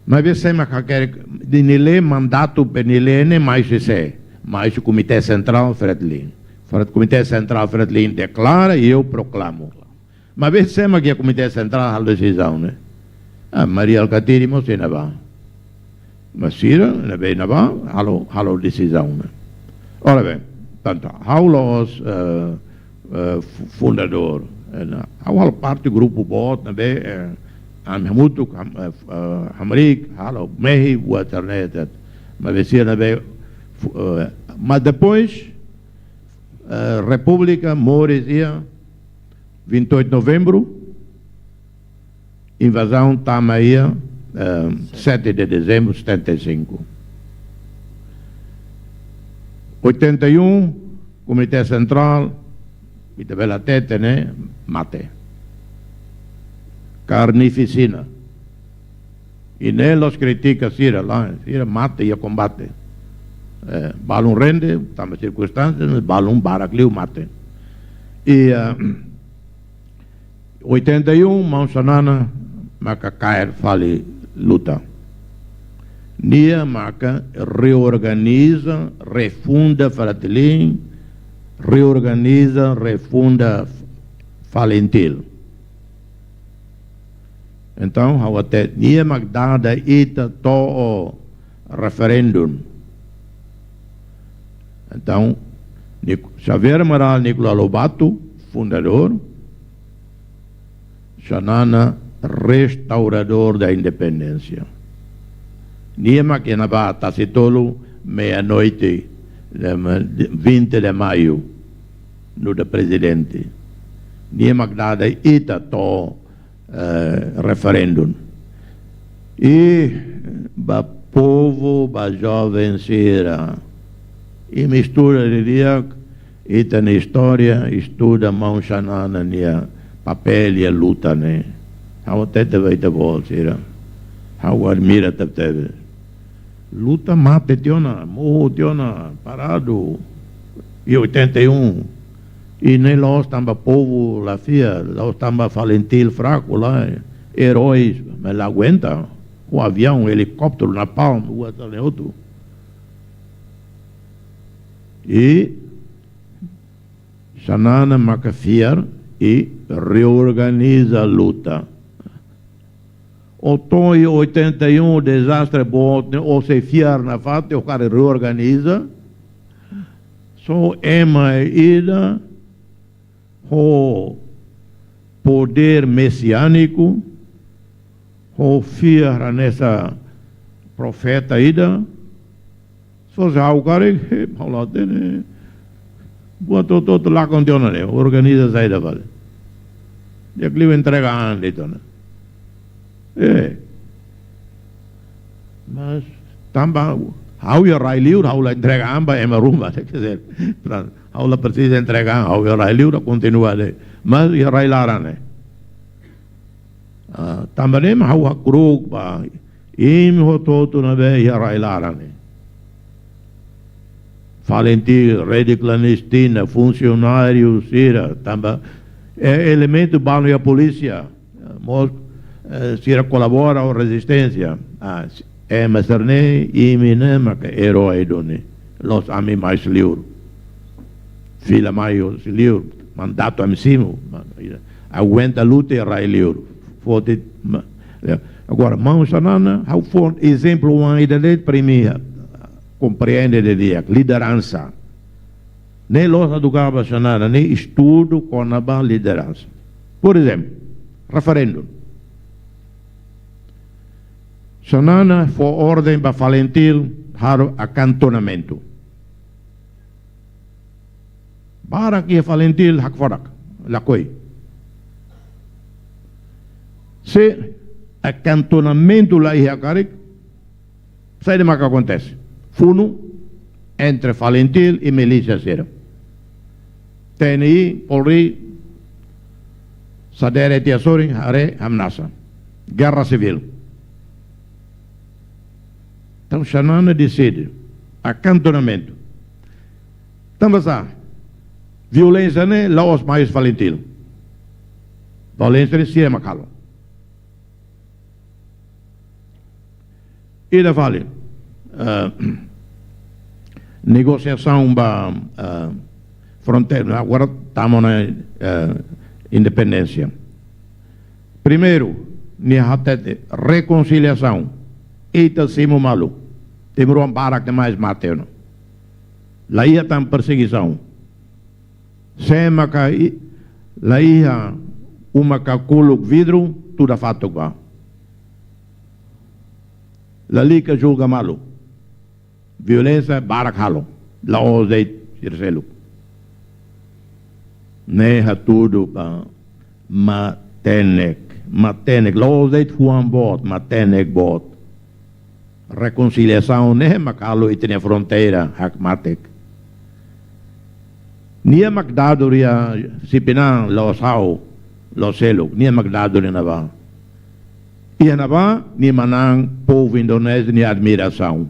Maibé sé mak hakerek, nia lee mandatu be nia lee ne'e mai husi sé? Mai husi Komité Sentrál Fretilin. Fred-, Komité Sentrál Fretilin deklara i ha'u proklamo. Maibé sé mak iha Komité Sentrál halo desizaun ne'e? Ah, Mari Alkatiri mós iha ne'ebá. Mas sira ne'ebé iha ne'ebá halo, halo desizaun ne'e. Ora bem, tantu, ha'u la'ós, eh, eh, fu-, fundadór. Eh, ne'e, ha'u halo parte grupu boot ne'ebé, eh, ami hamutuk, ham-, eh, f-, eh, hamriik, halo mehi, buat sira-ne'e, etcétera. Maibé sira ne'ebé fu-, eh, mas depois, eh, Repúblika moris iha vinte e oito de novembro, invazaun tama iha, eh, sete de dezembro setenta e cinco. Oitenta e um, Komité Sentrál, ita bele hatete ne'e, mate. Karnifisinha. I ne'e la'ós kritika sira lae, sira mate iha kombate. Eh, balun rende, tanba sirkunstánsia, balun barak liu mate. I, eh, oitenta e um, maun Xanana maka kaer fali luta. Nia maka reorganiza, refunda Fretilin, reorganiza, refunda Falintil. Entaun, ha'u hatete, nia mak dada ita to'o referendu. Entaun, Nic-, Xavier Amaral, Nicolau Lobato, fundadór, Xanana, restauradór da independénsia. Nia mak iha ne'ebá tasi tolu, meia-noite, de, de, vinte de maio, nu'udar prezidente. Nia mak dada ita to'o, eh, referendu. I ba povu, ba joven sira. I mistura didi'ak, ita-nia istória, estuda maun Xanana nia papél iha luta ne'e. Ha'u hatete ba ita-boot sira. Ha'u admira tebetebes. Luta mate tiha ona, morre tiha ona, paradu. Iha oitenta e um. I ne'e la'ós tanba povu la fiar, la'ós tanba Falintil fraku lae. Eróis, mas la aguenta. Ho aviaun, helikópteru, napalm, buat sira-ne'e hotu. I Xanana maka fiar i reorganiza luta. Ohin oitenta e um dezastre boot ne'e, ó sei fiar nafatin, ó hakarak reorganiza. Só ema ida ho podér mesiániku, ho fiar hanesan profeta ida, só se ha'u karik, eh, ha'u la hatene. Buat hotu-hotu lakon tiha ona ne'e, organiza saida fali. Di'ak liu entrega an de'it ona. Eh. Mas tanba ha'u iha rai liur, ha'u la entrega an ba ema ruma, quer dizer, pronto, ha'u la presiza entrega an, ha'u iha rai liur, kontinua de'it. Mas iha rai laran ne'e. Ah, tanba ne'e mak ha'u hakru'uk ba imi hotu-hotu ne'ebé iha rai-laran ne'e. FALINTIL, rede klandestina, funsionáriu sira, tanba, eh, elementu balu iha polísia, eh, mós, eh, sira kolabora ho rezisténsia. Ah, s-, eh, mas sira-ne'e, imi ne'e maka erói duni. La'ós ami mai husi liur. Fila mai husi liur, mandatu ami simu, ma-, aguenta luta iha rai-liur. Foti, ma-, ya. Agora, maun Xanana, ha'u fó ezemplu oan ida de'it para imi komprende didi'ak, lideransa. Ne'e la'ós atu gaba Xanana, ne'e estudu kona-ba lideransa. Por ezemplu, referendu. Xanana fó orden ba FALINTIL halo akantonamentu. Barak iha FALINTIL hakfodak, lakohi. Se akantonamentu la iha karik, saida maka akontese? Funu entre FALINTIL i milísia sira. TNI, Polri, sadere tiha sorin, haree hamnasa. Gerra sivíl. Entaun, Xanana deside. Akantonamentu. Tanba sá, violénsia ne'e la'ós mai husi FALINTIL. Violénsia ne'e sira mak halo. Ida fali, eh, negosiasaun ba, eh, fronteira, agora tama ona, eh, independénsia. Primeiru, nia hatete rekonsiliasaun, ita simu malu. Timoroan barak demais mate ona. La iha tan persegisaun. Sé maka i-, la iha uma kakuluk vidru, tuda fatuk ba. Lalika julga malu. Violénsia barak halo. La'ós de'it sira seluk. Ne'e hatudu ba matenek, matenek. La'ós de'it fuan boot, matenek boot. Rekonsiliasaun ne'e mak halo ita-nia fronteira hakmatek. Nia mak dadu ria sipinan la'ós ha'u, la'ós seluk. Nia mak dadu ria ne'ebá. Iha ne'ebá, nia manán povu Indonézia nia admirasaun.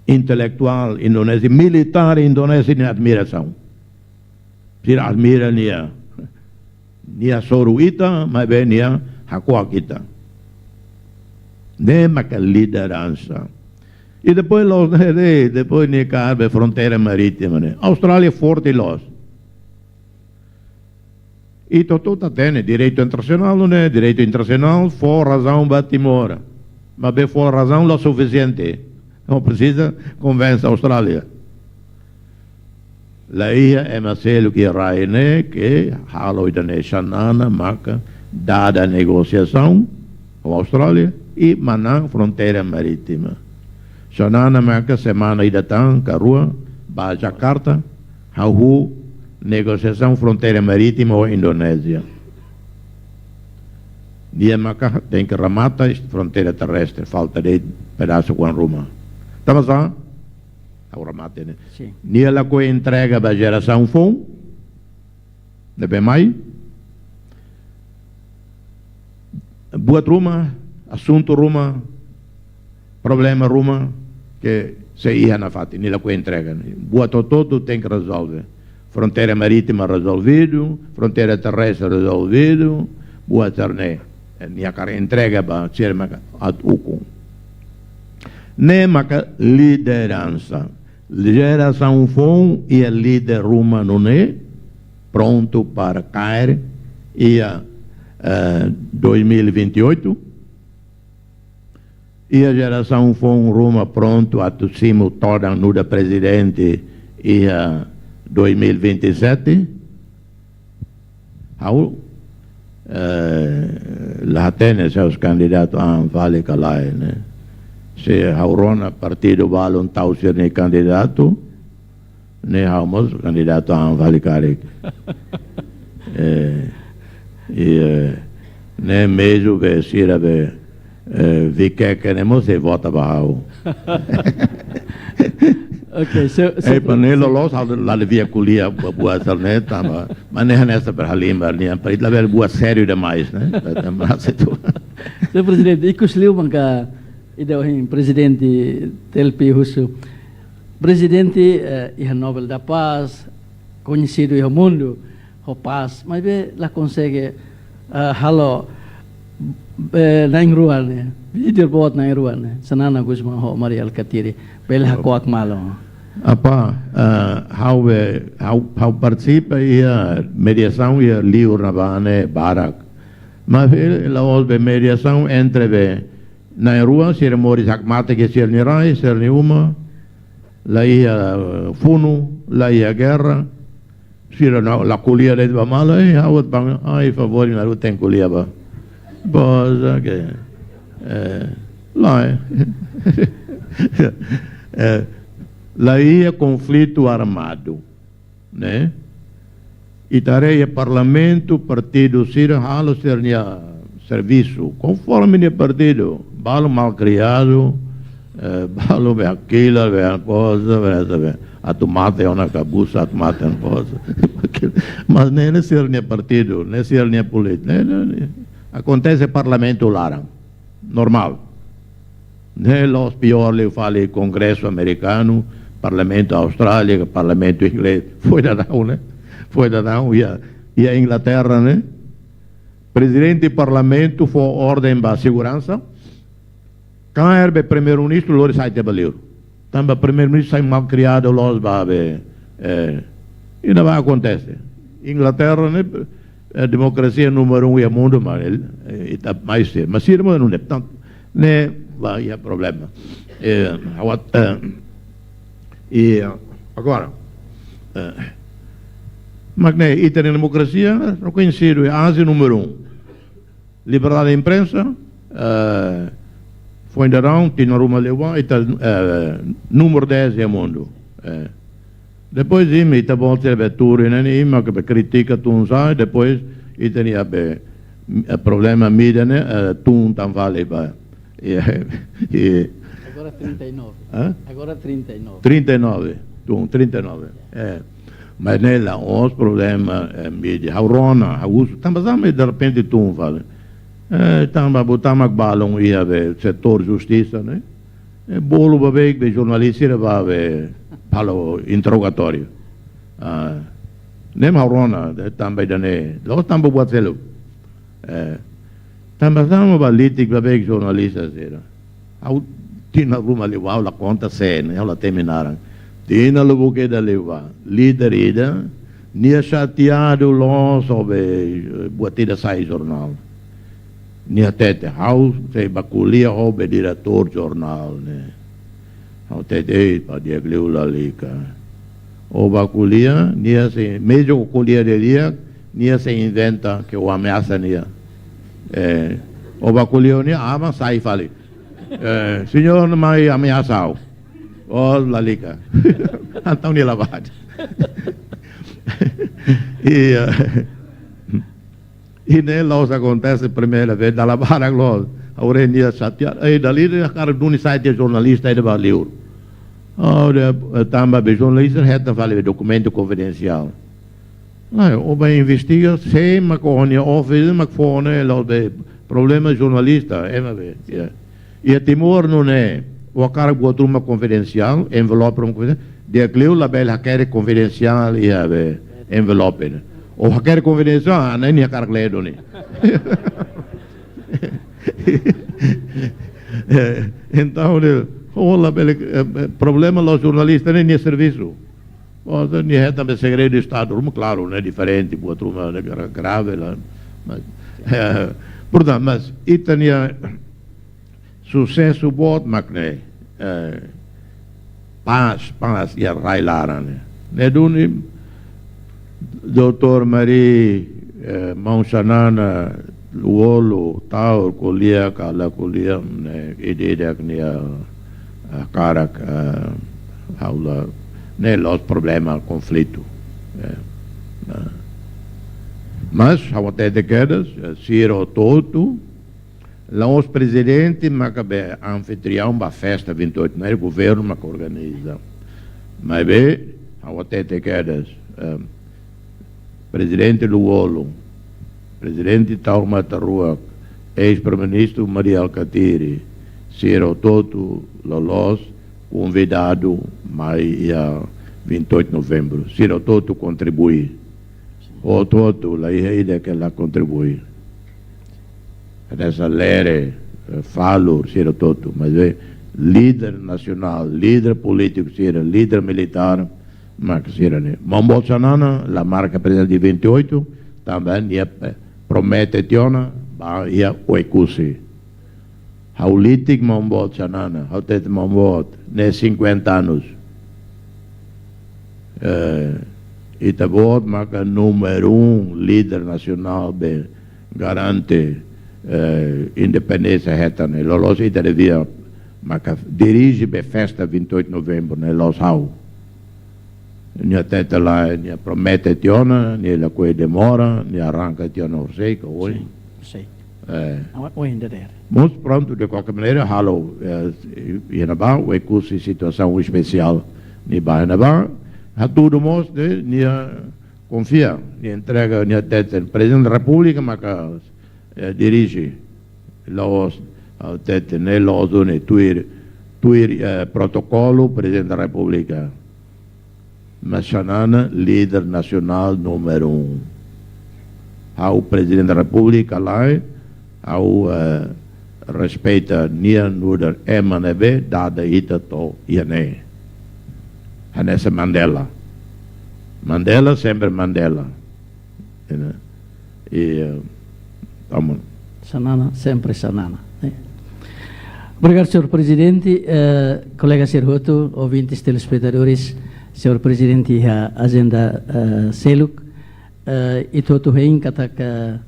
Intelektuál Indonézia, militár Indonézia nia admirasaun. Sira admira nia. Nia hasoru ita, maibé nia hako'ak ita. Ne'e maka lideransa. I depois la'ós ne'e de'it, depois nia kaer ba fronteira marítima ne'e. Austrália forte loos. I to'o ita hatene, direitu internasionál ne'e, direitu internasionál fó razaun ba Timor. Maibé fó razaun la sufisiente. Entaun presiza konvense Austrália. La iha ema seluk iha rai ne'e ke halo ida-ne'e. Xanana maka dada negosiasaun ho Austrália i manán fronteira marítima. Xanana maka semana ida tan ka rua ba Jakarta, hahú negosiasaun fronteira marítima ho Indonézia. Nia maka tenke remata fronteira terrestre, falta de'it pedasu oan ruma. Tanba sá, ha'u remata ne'e. Sin. Nia lakohi entrega ba jerasaun foun ne'ebé mai. Buat ruma, asuntu ruma, problema ruma ke sei iha nafatin, nia lakohi entrega. Buat hotu-hotu tenke rezolve. Fronteira marítima rezolvidu, fronteira terrestre rezolvidu, buat sira-ne'e, eh, nia hakarak entrega ba sira maka atu ukun. Ne'e maka lideransa. Jerasaun foun iha líder ruma nune'e, prontu para kaer iha, eh, dois mil e vinte e oito. Iha jerasaun foun ruma prontu atu simu todan nu'udar prezidente iha dois mil e vinte e sete. Ha'u, eh, la hatene se ha'u kandidatu an fali ka lae, ne'e. Se ha'u rona partidu balun tau sira-nia kandidatu, ne'e ha'u mós kandidatu an fali karik. Eh, i, eh, ne'e mezmu be sira be, eh, Vikeke ne'e mós sei vota ba ha'u. Ok, seu, seu... Ei, para ne'e loloos, ha'u la devia ko'alia buat, buat sira-ne'e, tanba, mas ne'e hanesan para halimar nian, para ita labele buat sériu demais, ne'e? Tanba, mas itu. Señór Prezidente, ikus liu maka ida ohin Prezidente T L P husu. Prezidente, eh, iha Nobel da Paz, koñesidu iha mundu ho pás, maibé la konsege, eh, halo, eh, na'in-rua ne'e, líder boot na'in-rua ne'e, Xanana Gusmão ho Mari Alkatiri, bele hako'ak malu. Apá, eh, ha'u be, ha'u, ha'u partisipa iha mediasaun iha liur ne'ebá ne'e barak. Maibé la'ós be mediasaun entre be na'in-rua, sira moris hakmatek iha sira-nia rai, sira-nia uma, la iha, eh, funu, la iha gerra, sira la, la ko'alia de'it ba malu, eh, ha'u atu bang, ai, favór, imi na'in-rua tenke ko'alia ba. Pois, ok. Eh, la, eh. Eh, la iha konflitu armadu, ne'e? Ita haree iha parlamentu, partidu sira halo sira-nia servisu konforme nia partidu. Balu malkriadu, eh, balu be hakilar, be hanesan, be hanesan, be atu mate ona ka busa, atu mate ona ka busa. Mas ne'e, ne'e sira-nia partidu, ne'e sira-nia polítika, ne'e, ne'e, ne'e. Akontese parlamentu laran. Normál. Ne'e la'ós piór liu fali Kongresu Amerikanu, Parlamentu Austrália, Parlamentu Inglés. Foin daudaun, ne'e? Foin daudaun iha, iha Inglaterra, ne'e? Prezidente Parlamentu fó orden ba seguransa. Kaer be Primeiru-Ministru lori sai tiha ba liur. Tanba Primeiru-Ministru sai malkriadu loos ba be, eh, i ne'ebá akontese. Inglaterra ne'e, eh, demokrasia númeru um iha mundu, mas, eh, ita mai sira. Mas sira mós não deve tanto, ne'e, ba iha problema. Eh, awat, eh, i, eh, agora, eh, mak ne'e, ita-nia demokrasia rekoñesidu, iha Ázia númeru um. Liberdade de imprensa, eh, foin daudaun, tinan ruma liubá, ita, eh, númeru dez iha mundu. Eh, depois, imi, ita-boot sira be tuur, ne'e, imi mak be kritika tun sa'e, depois, ita-nia be, eh, problema mídia ne'e, eh, tun tan fali ba. I, i... Agora trinta e nove. Hã? Agora trinta e nove. Trinta e nove. Tun, trinta e nove. Eh. Mas ne'e la'ós problema, eh, mídia. Ha'u rona, ha'u husu, tanba sá mak derrepente tun fali. Eh, tanba buat mak balun iha be setór justisa, ne'e? Eh, bolu ba be, be jornalista sira ba be halo interrogatóriu. Ah, ne'e mak ha'u rona, eh, tanba ida-ne'e. La'ós tanba buat seluk. Eh, tanba sá mak ba litik ba be jornalista sira. Ha'u tinan ruma liubá ha'u la konta sé, ne'e, ha'u la temi naran. Tinan lubuk ida liubá, líder ida, nia xateadu loos ho be, eh, buat ida sai jornál. Nia hatete, ha'u sei ba ko'alia ho be diretór jornál ne'e. Ha'u hatete, ei, pá, di'ak liu, lalika. Ó ba ko'alia, nia sei, mezmu ko'alia didi'ak, nia sei inventa ke ó ameasa nia. Eh, ó ba ko'alia ho nia, aban sai fali. Eh, señór mai ameasa ha'u. Oh, lalika. Entaun nia la bá. Iya. I ne'e la'ós akontese primeira vez, dala barak loos. Agora nia xateadu. Ei, dala ida hakarak duni sai tiha jornalista ida ba liur. Oh, de, eh, tanba be jornalista hetan fali dokumentu konfidensiál. Lae, ó ba investiga, sé mak ó-nia office mak fó ne'e, la'ós be problema jornalista, ema be, ya. Iha Timor nune'e, ó hakarak buat ruma konfidensiál, envelope ruma konfidensiál, di'ak liu labele hakerek konfidensiál iha be envelope ne'e. Ó hakerek konfidensiál, ah, ne'e nia hakarak lee duni. Eh, entaun, ne'e, ó labele, eh, eh, problema la'ós jornalista ne'e nia servisu. Ó, nia hetan be segredu de estadu, ruma, klaru, ne'e diferente, buat ruma ne'e gra-, grave la. Mas, eh, portantu, mas ita-nia susesu boot mak ne'e, eh, pás, pás iha rai laran ne'e. Ne'e duni doutór Mari, eh, maun Xanana, Lú-Olo, Taur, ko'alia ka la ko'alia, ne'e, ida-idak nia, eh, hakarak, eh, ha'u la, ne'e la'ós problema konflitu. Eh, eh. Mas, ha'u hatete kedas, eh, sira hotu-hotu, la'ós prezidente maka be anfitriaun ba festa vinte e oito, ne'e governu maka organiza. Maibé, ha'u hatete kedas, eh, Prezidente Lú-Olo, Prezidente Taur Matan Ruak, eis-Primeiru-Ministru Mari Alkatiri, sira hotu-hotu loloos konvidadu mai iha vinte e oito de novembro. Sira hotu-hotu kontribui. Hotu-hotu, la iha ida ke la kontribui. Hanesan lere, eh, falur, sira hotu-hotu, maibé líder nasionál, líder polítiku sira, líder militár, maka sira-ne'e. Maun Boot Xanana la marka prezensa iha vinte e oito, tanba nia, eh, promete tiha ona ba iha Oekusi. Ha'u litik Maun Boot Xanana, ha'u hatete Maun Boot, ne'e cinquenta anos. Eh, Ita-Boot maka númeru um, líder nasionál be garante, eh, independénsia hetan ne'e. Loloos ita devia maka dirije be festa vinte e oito de novembro ne'e, la'ós ha'u. Nia hatete lai, nia promete tiha ona, nia lakohi demora, nia arranka tiha ona horisehik ka oin. Sim, sim. Eh. Awa, oin dadeer. Mas prontu, de qualquer maneira, halo, eh, iha ne'ebá, Oekusi situasaun espesiál, nia bá iha ne'ebá, hatudu mós de'it, nia konfia, nia entrega, nia hatete, Prezidente da Repúblika maka, eh, dirije, la'ós, ah, hatete, ne'e la'ós duni, tuir, tuir, eh, protokolu, Prezidente da Repúblika. Mas Xanana, líder nasionál númeru um. Ha'u Prezidente da Repúblika lai, ha'u, eh, respeita nia nu'udar ema ne'ebé dada ita to'o iha ne'e. Hanesan Mandela. Mandela sempre Mandela. Ida. I, eh, amun. Xanana, sempre Xanana, eh. Obrigadu, señór Prezidente. Eh, kolega sira hotu, ouvintes, telespetadores, señór Prezidente iha ajenda, eh, seluk. Eh, ita hotu hein katak, eh,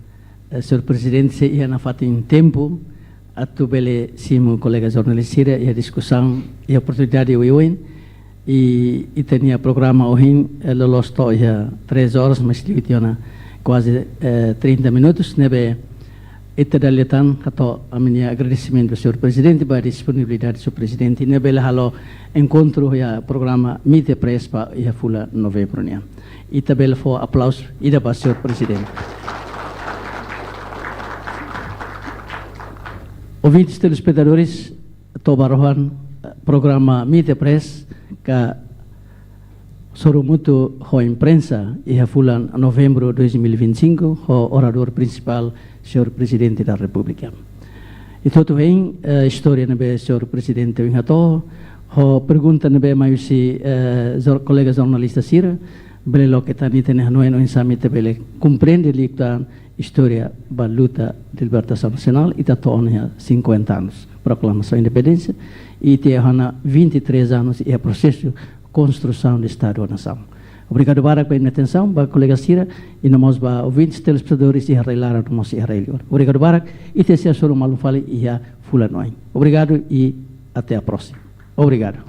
señór Prezidente sei iha nafatin tempu atu bele simu kolega jornalista sira iha diskusaun, iha oportunidade oioin. I ita-nia programa ohin, eh, loloos to'o iha três horas, mas liu tiha ona kuaze, eh, trinta minutos, ne'ebé ita dala ida tan hato'o ami-nia agradesimentu ba señór Prezidente, ba disponibilidade señór Prezidente, ne'ebé bele halo enkontru iha programa Meet the Press ba iha fulan Novembru nian. Ita bele fó aplauzu ida ba señór Prezidente. Ouvintes, telespetadores, to'o ba rohan, eh, programa Meet the Press ka sorumutu ho imprensa iha fulan Novembru dois mil e vinte e cinco, ho oradór prinsipál, señór Prezidente da Repúblika. Ita hotu hein, eh, istória ne'ebé señór Prezidente ohin hato'o, ho pergunta ne'ebé mai husi, eh, jor-, kolega jornalista sira, bele loke tan ita-nia hanoin oinsá mak ita bele komprende liután istória ba luta de libertasaun nasionál, ita to'o ona iha cinquenta anos proklamasaun independénsia, i ita iha ona vinte e três anos iha prosesu konstrusaun de Estadu nasaun. Obrigadu barak ba imi-nia atensaun, ba kolega sira, i no mós ba ouvintes, telespetadores iha rai-laran no mós iha rai-li'ur. Obrigadu barak, ita sei hasoru malu fali iha fulan oin. Obrigadu i até a próxima. Obrigadu.